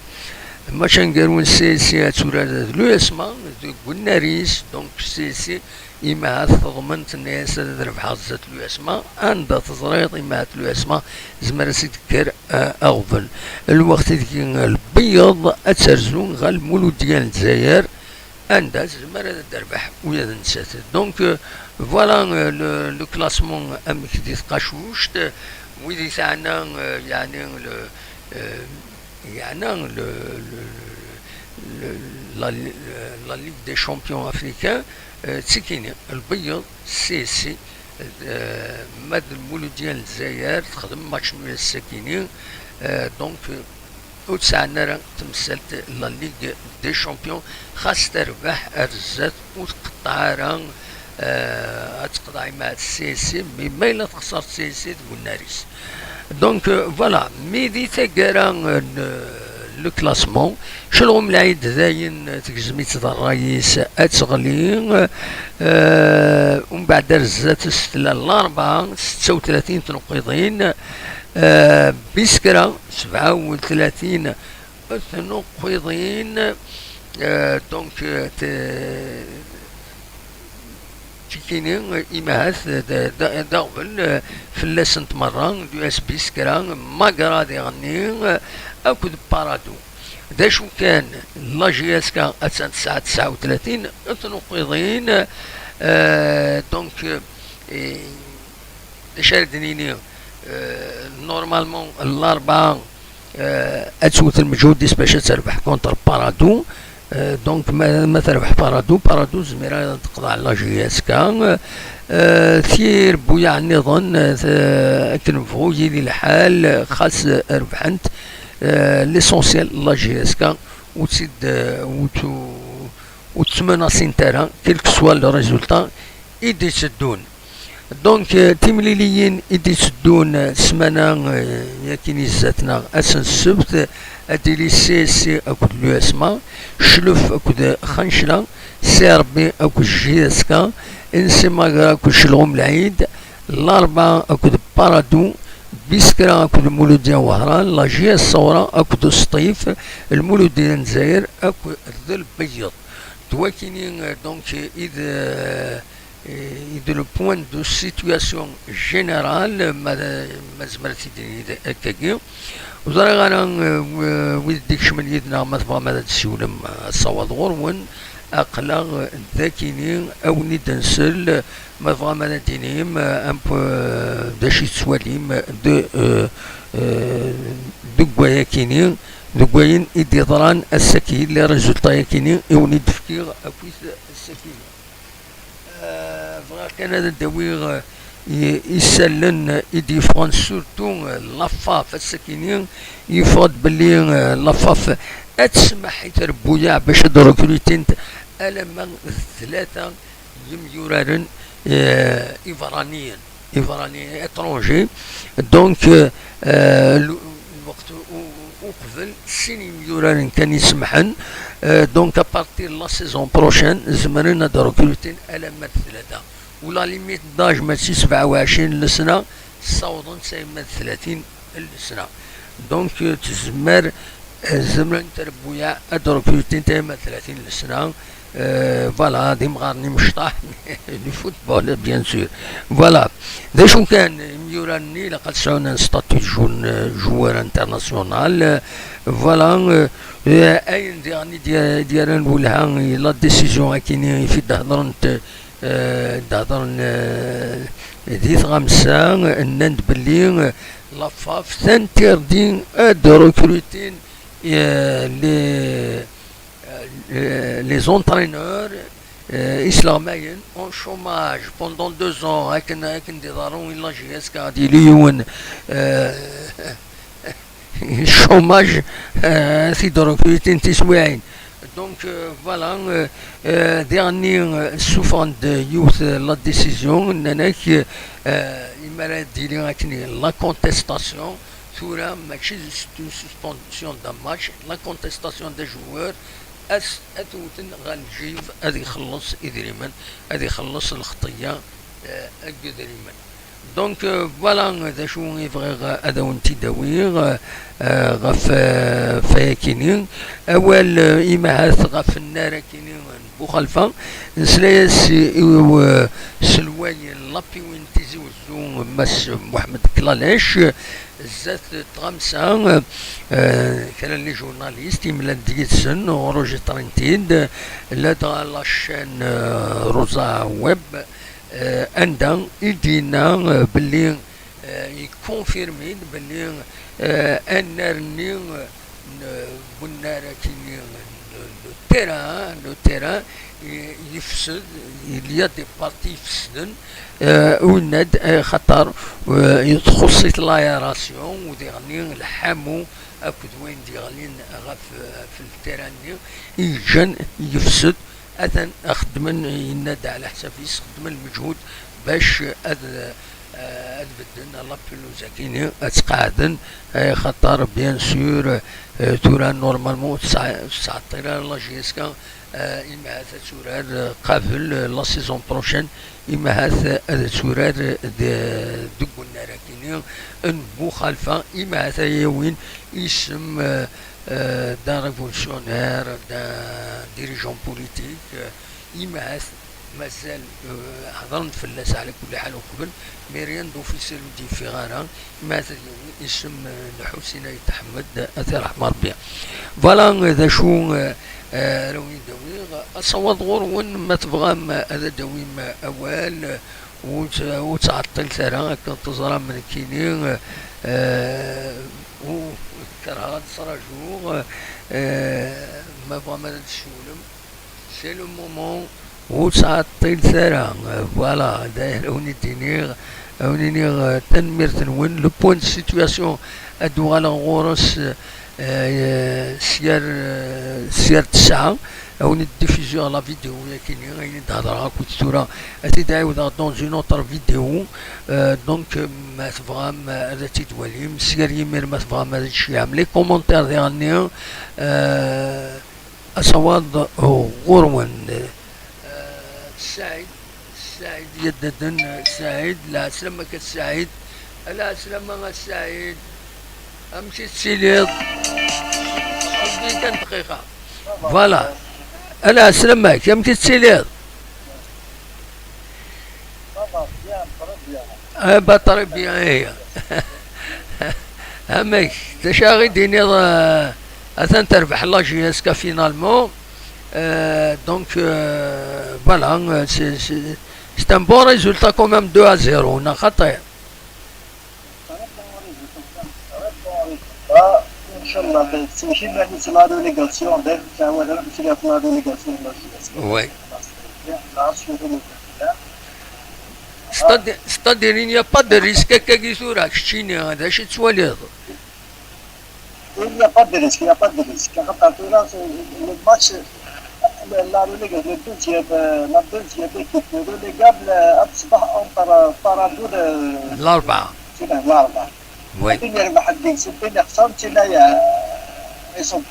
Match aneggaru n C S C ad turar d l'U S M A deg unnar-is, donc C S C imahat teḍmen, tenna-yas ad rebḥeɣ zdat l'U S M A, anda teẓriḍ imahat l'U S M A tezmer ad s-id-tekker, euh, aɣbel. Lweqt ideg Lbeyyeḍ ad terzu ɣer Lmuludya n Lezzayer, anda tezmer ad d-terbeḥ ula d nettat. Donc, euh, voilà, euh, le, le classement amek di tqacuct, wid i teɛna, euh, yeɛni le, euh, yeɛna le, le, le, la, la Ligue des Champions africains, euh, d tikini, Lbeyyeḍ, C S C, euh, ma d Lmuludya n Lezzayer, texdem match nul ass-akini, euh, donc, euh, ur tesɛan ara temsalt la Ligue des Champions, xas terbeḥ ar zdat ur tqeṭṭeɛ ara, euh, ad teqḍeɛ imahat C S C, mais ma yella texṣer C S C deg unnar-is. Donc, euh, voilà, mi di taggara, euh, n, le classement, Celɣum Lɛid dayen, euh, tegzem-itt d ṛṛay-is ad teɣli, euh, umbeɛd ar zdat-s tella Larebɛa, setta u tlatin tnuqqiḍin, euh, Biskra, sebɛa u tlatin tnuqqiḍin, euh, donc, euh, te-, tikini, euh, imahat d, d, d aɣbel, euh, fell-asent merra, l'U S Biskra, Magra diɣenni, euh, akked Paradou. D acu kan, la J S K attan tesɛa tesɛa u tlatin tnuqqiḍin, euh, donc, euh, et d acu ara d-nini, euh, normalement, Larebɛa, euh, ad twet lmeǧhud-is bac ad terbeḥ contre Paradou. Euh, donc, ma, ma terbeḥ Paradou, Paradou tezmer ad teqḍeɛ la J S K. Euh, tirebbuyaɛ nniḍen, euh, akken nebɣu yili lḥal, xas rebḥent, euh, l'essentiel la J S K ur tt-id, euh, ur tt-, ur ttmenasint ara, quel que soit le résultat i d-itteddun. Donc, euh, timliliyin i d-itteddun, euh, ssmana, euh, yakin i zdat neɣ ass n ssebt, ad d-tili C S C akked l'U S M A, Cclef akked Xancla, C R B akked J S K, N C Magra akked Celɣum Lɛid, Larebɛa akked Paradou, Biskra akked Lmuludya Wehran, la J S Sawra akked Usṭif, Lmuludya n Lezzayer akked Lbeyyeḍ. D wakini, euh, donc, i d, euh, i d le point de situation général, ma, ma zemreɣ ad t-id-iniɣ akkagi. Ur ẓriɣ ara, eh, w-, wid d-ikecmen yid-neɣ, ma tebɣam ad d-tessiwlem, eh, ad tessawaḍ ɣur-wen. Aql-aɣ, eh, d akini, a wen-id-nsel, eh, ma tebɣam ad d-tinim, eh, un peu, eh, d acu i tettwalim, eh, de, eh, eh, deg wayakini, deg wayen i d-yeḍran ass-agi, les résultats-yakini i wen-id-fkiɣ akkit ass-agi. Eh, bɣiɣ kan ad d-awiɣ, eh, i-, isallen i d-yeffɣen, surtout, eh, la FAF ass-akini, yeffeɣ-d belli, eh, la FAF ad tsemmeḥ i trebbuyaɛ bac ad recrutint alamma d tlata yimyuraren, eh, iberraniyen, iberraniyen, étrangers. Donc, eh, eh, lu-, lweqt u-, u-, uqbel sin yimyuraren kan i semḥen. Euh, donc, à partir de la saison prochaine, zemren ad recrutin alamma d tlata. U la limite d'âge mačči sebɛa u ɛecrin n lesna, ssawḍen s alamma d tlatin n lesna. Donc, euh, tezmer, euh, zemren trebbuyaɛ ad recrutin alamma d tlatin n lesna. Euh, voilà, d imɣaren imecṭaḥ du football, bien sûr. Voilà. D acu kan, imyurar-nni ilaq ad sɛun un statut de jou-, joueur international. Euh, voilà, euh, euh, ayen diɣen i d-, d-yerran lwelha i la décision akini i d-hedrent, euh, d-hedren, euh, di tɣamsa, nnan-d belli, euh, la FAF s'interdit ad recrutin, euh, les, euh, les entraîneurs, euh, isleɣmayen en chômage pendant deux ans, akken, akken d-iḍerru i la J S K, ad yili yiwen, euh, chômage, euh, ad t-id-recrutin tiswiɛin. Donc, euh, voilà, euh, euh, diɣenni, euh, ssufɣen-d yiwet, euh, la décision, nnan-ak, euh, imi ara d-tili akken la contestation, tura mačči d une suspension d'un match, la contestation d'un joueur, ad s-, ad t-wten ɣer lǧib, ad ixelleṣ idrimen, ad ixelleṣ lxeṭṭya, euh, deg idrimen. Donc, euh, voilà d acu i bɣiɣ ad awen-t-id-awiɣ, euh, euh, ɣef, euh, ɣef wayakini. Awal, euh, imahat ɣef nnar akini n Buxalfa, nesla-yas i, i, euh, uselway n la P W N Tizi Wezzu, Mass Mohamed Klalec, zdat tɣamsa, euh, kra n les journalistes imlal-d yid-sen, ṛujiṭrin-t-id, ladɣa la chaîne, euh, Rosa Web, euh, anda i d-yenna, euh, belli, euh, yekkunfirmi-d belli, euh, annar-nni, euh, n-, n unnar akini, n-, n-, le terrain, le terrain, i-, yefsed, il y a des parties ifesden, euh, winna-d, euh, xaṭer, euh, txuṣṣ-it l'aération, u diɣenni lḥamu akked wayen d-yeɣlin ɣef, ɣef le terrain-nni, i yeǧǧan yefsed. Atan xeddmen, yenna-d ɛla ḥsab-is, xeddmen lmeǧhud bac ad, ad bedden la pelouse akini, ad tt-qeɛden, eh, xaṭer, bien sûr, eh, tura, normalement, ur tesɛa-, ur tettɛeṭṭil ara la J S K, eh, imahat ad turar, eh, qabel, eh, la saison prochaine, imahat ad turar de-, deg unnar akini n Buxalfa, imahat ad yawin isem, eh, euh, d'un révolutionnaire, d'un dirigeant politique, euh, imahat mazal, euh, hedren-d fell-as ɛla kulli ḥal uqbel, mais rien d'officiel ur d-yeffiɣ ara, imahat ad yawi isem, euh, n Ḥusin Ayt Ḥmed, ad t-iṛḥem Ṛebbi. Voilà, euh, d acu, euh, euh, ara wen-d-awiɣ, asawaḍ ɣur-wen, ma tebɣam, euh, ad d-tawim, euh, awal, euh, ur tt-, ur ttɛeṭṭilet ara, akken teẓram nekkini, euh, ur, kerheɣ ad ttṛajuɣ, euh, ma tebɣam ad d-tessiwlem, c'est le moment, ur ttɛeṭṭilet ara, euh, voilà, d ayen ara wen-d-iniɣ, ad wen-iniɣ, euh, tanemmirt-nwen, le point de situation ad d-uɣaleɣ ɣur-s, euh, euh, s yir, euh, s yir tesɛa, ad wen-d-diffusiɣ la vidéo-yakini, ayen i d-hedreɣ akkit tura, ad t-id-ɛiwdeɣ dans une autre vidéo. Euh, donc, euh, ma tebɣam, euh, ad tt-id-twalim, s yir yimir ma tebɣam ad tceyyɛem les commentaires diɣenni, euh, asawaḍ, euh, ɣur-wen. Euh, Saɛid, Saɛid Yaddaden, Saɛid, lɛeslama-k a Saɛid. Lɛeslama a Saɛid. Amek i tettiliḍ? Sel-d kan dqiqa. Voilà. Lɛeslama-k, amek i tettiliḍ? Eh ben, très bien, eh. Amek, d acu ara ɣ-d-tiniḍ? Euh, atan terbeḥ la J S K finalement. Euh, donc, euh, voilà, euh, c'est, c'est, c'est un bon résultat quand même, deux à zéro, neɣ xaṭi? Inchallah, c'est une relégation, d'ailleurs, ça va être la relégation de la J S K. Oui. C'est-à-dire, c'est-à-dire, il n'y a pas de risque, keččini, d acu i tettwaliḍ? Il n'y a pas de risque, il n'y a pas de risque. Quand tu as le match, la, la relégation, le deuxième, euh, la deuxième équipe relégable, euh, تصبح entre Paradou, euh, L'Arba. C'est là, l'Arba. Oui. Une heure, une heure, une heure, ils sont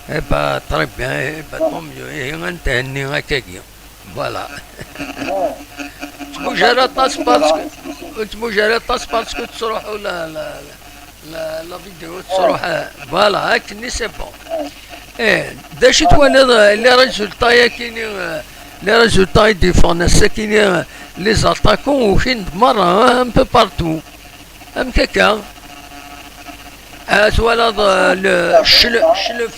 Eh ben, très bien, eh ben, tant mieux. Ihi, ad nethenni akkagi. Voilà. Ur ttmujar aṭas parce que, ur ttmujar aṭas parce que tettruḥu la, la, la, la vidéo, tettruḥ, eh, voilà, akken-nni c'est bon. Eh, d acu i twaliḍ, eh, les résultats-agi-nni, eh, les résultats i d-yeffɣen ass-agi-nni, eh, les attaquants ukin-d merra, hein, un peu partout. Amek akka? Ah, twalaḍ, eh, le, Clef, Clef,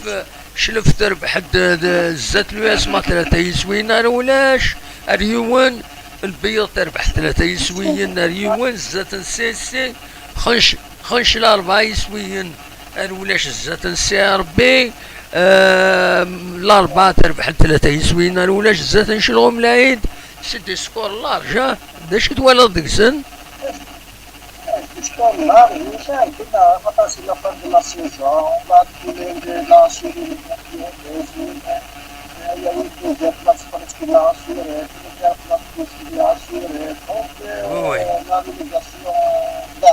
Clef terbeḥ-d, eh, zdat l'U S M A tlata yiswiyen ar ulac, ar yiwen, Lbeyyeḍ terbeḥ tlata yiswiyen ar yiwen, zdat n C S C, xenc, xenc l'Arba yiswiyen ar ulac, zdat n C R B, eh, l'Arba terbeḥ tlata yiswiyen ar ulac, zdat n Celɣum Lɛid, c'est des scores larges, hein? D acu i twalaḍ deg-sen? Score large, c'est un peu la, la fin de la saison, on va trouver de la série de il y a eu plusieurs places presque là assurées, plusieurs places presque là assurées. Donc, euh, oui, oui, la relégation, là,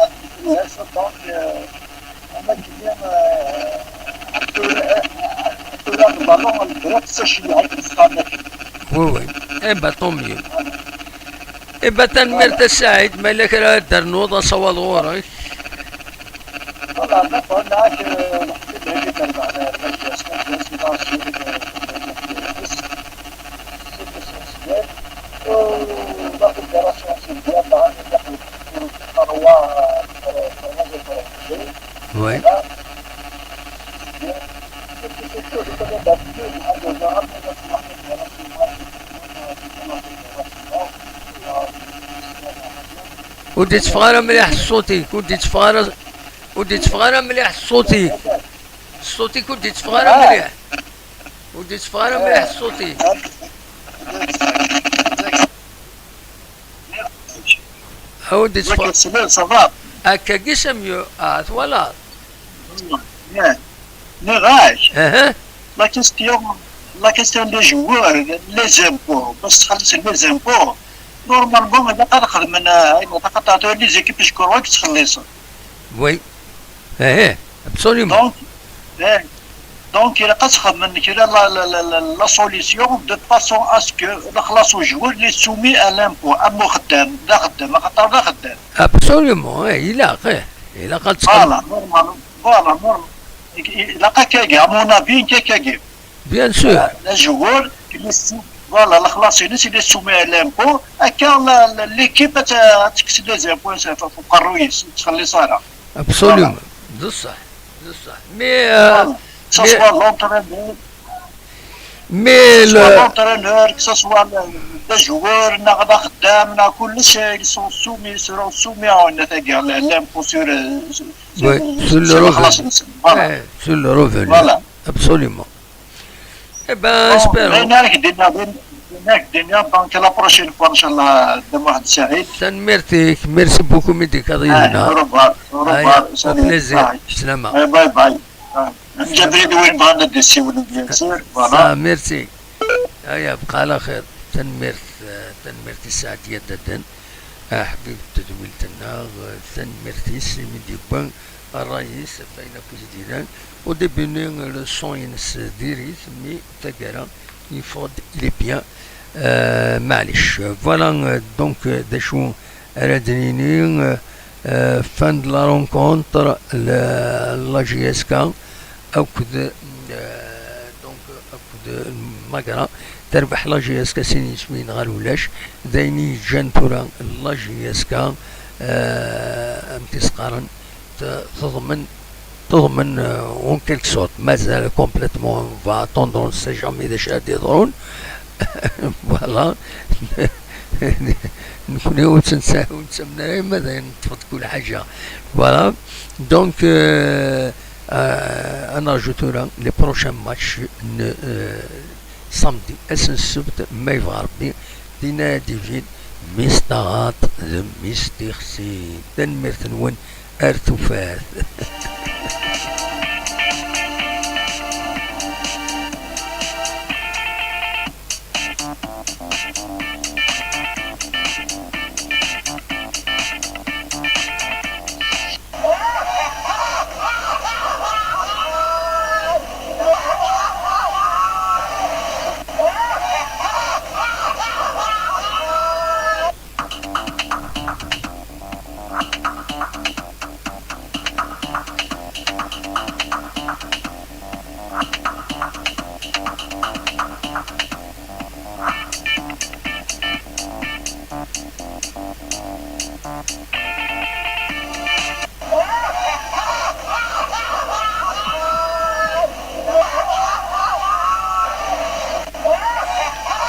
donc, euh, on a gagné, euh, un peu, euh, un peu là, le ballon, on dirait que c'est chez nous, c'est pas net. Oui, oui. Eh ben, tant mieux. Eh ben, tanemmirt a Saɛid, ma yella kra ara d-ternuḍ, asawaḍ ɣur-k. Voilà, d'accord, là, je, je vais dire, ben, ben, je suis dans le, c'est essentiel. Euh, la fédération, c'est bien, là, il y a trois, euh, trois, trois, oui. Voilà. C'est bien. Et puis, c'est tout, je connais pas plus, hein, je vais ramener la fédération. Ur d-itteffeɣ ara mliḥ ṣṣut-ik, ur d-itteffeɣ ara, ur d-itteffeɣ ara mliḥ ṣṣut-ik. Ṣṣut-ik ur d-itteffeɣ ara mliḥ. Ur d-itteffeɣ ara mliḥ ṣṣut-ik. Ur d-itteffeɣ. Akkagi c'est mieux. Ah, twalaḍ. Nniɣ-ak, la question, la question des joueurs, les impôts, bac txelleṣ les impôts, normalement, ilaq ad xedmen, euh, ilaq ad tɛeṭṭiḍ les équipes, je crois, ad ttxelliṣen. Oui. Eh, eh, absolument. Donc, eh, donc, ilaq ad xedmen kra la, la, la, la, la solution de façon à ce que lexlaṣ n joueur les soumis à l'impôt, am uxeddam, d axeddam, axaṭer d axeddam. Absolument, eh, ilaq, eh, ilaq ad txedmem. Voilà, normal, voilà, normal. Ilaq akkagi, à mon avis, akkagi. Bien sûr. Euh, le joueur, il est sou-, voilà, lexlaṣ-ines, il est soumis à l'impôt, akka la, la, l'équipe ad t-, ad tekkes les impôts, ɣef uqerruy-is, ur ttxelliṣ ara. Absolument. Voilà. D ṣṣeḥ, d ṣṣeḥ. Mais, euh, voilà. Que ce soit l'entraîneur, mais que ce soit le, l'entraîneur, que ce soit le, le joueur, neɣ d axeddam, neɣ kullec, ils sont soumis, seront soumis à une, à l'impôt sur, euh, sur, oui, sur, sur le revenu. Voilà. Eh, sur le revenu. Voilà. Absolument. Eh ben, bon, espérons. Dinna, dinna, dinna, donc la prochaine fois, Inch'Allah, d Mohamed Saïd. Tanemmirt-ik, merci beaucoup, mi d-tekkaḍ yid-neɣ. Au revoir, au revoir. Allez, au plaisir. Bye. Slama. Bye, bye, bye. Nǧa abrid win bɣan ad d-issiwlen, bien sûr, voilà. Ça, merci. Aya, bqa ɛla xir. Tanemmirt, eh, tanemmirt i Saɛdiya Daden, aḥbib n tedwilt-nneɣ, eh, tanemmirt-is imi d-yewwi ṛṛay-is ɣef wayen akk i s-d-yellan. Au début-nni, le son-ines diri-t, mi taggara, yeffeɣ-d, il est bien. Eh, maɛlic. Voilà, eh, donc, eh, d acu ara d-nini, euh, euh, fin de la rencontre, le, la J S K akked, euh, donc, akked Magra, terbeḥ la J S K sin yiswiyen ɣer ulac, d ayen i yeǧǧan tura la J S K, euh, amek i s-qqaren, teḍmen teḍmen, euh, en quelque sorte, mazal complètement, on va attendre, on ne sait jamais d acu ara d-yeḍrun. Voilà. Nekni ur tt-nsa-, ur nettamen ara, ma d ayen neṭṭef-d kul ḥaǧa. Voilà. Donc, euh, euh, ad nerju tura les prochains matchs n, euh, samedi, ass n ssebt, ma yebɣa Rebbi, dinna ad d-ibin mmi-s taɣaṭ d mmi-s tixsi. Tanemmirt-nwen, ar tufat.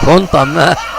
Content, hein.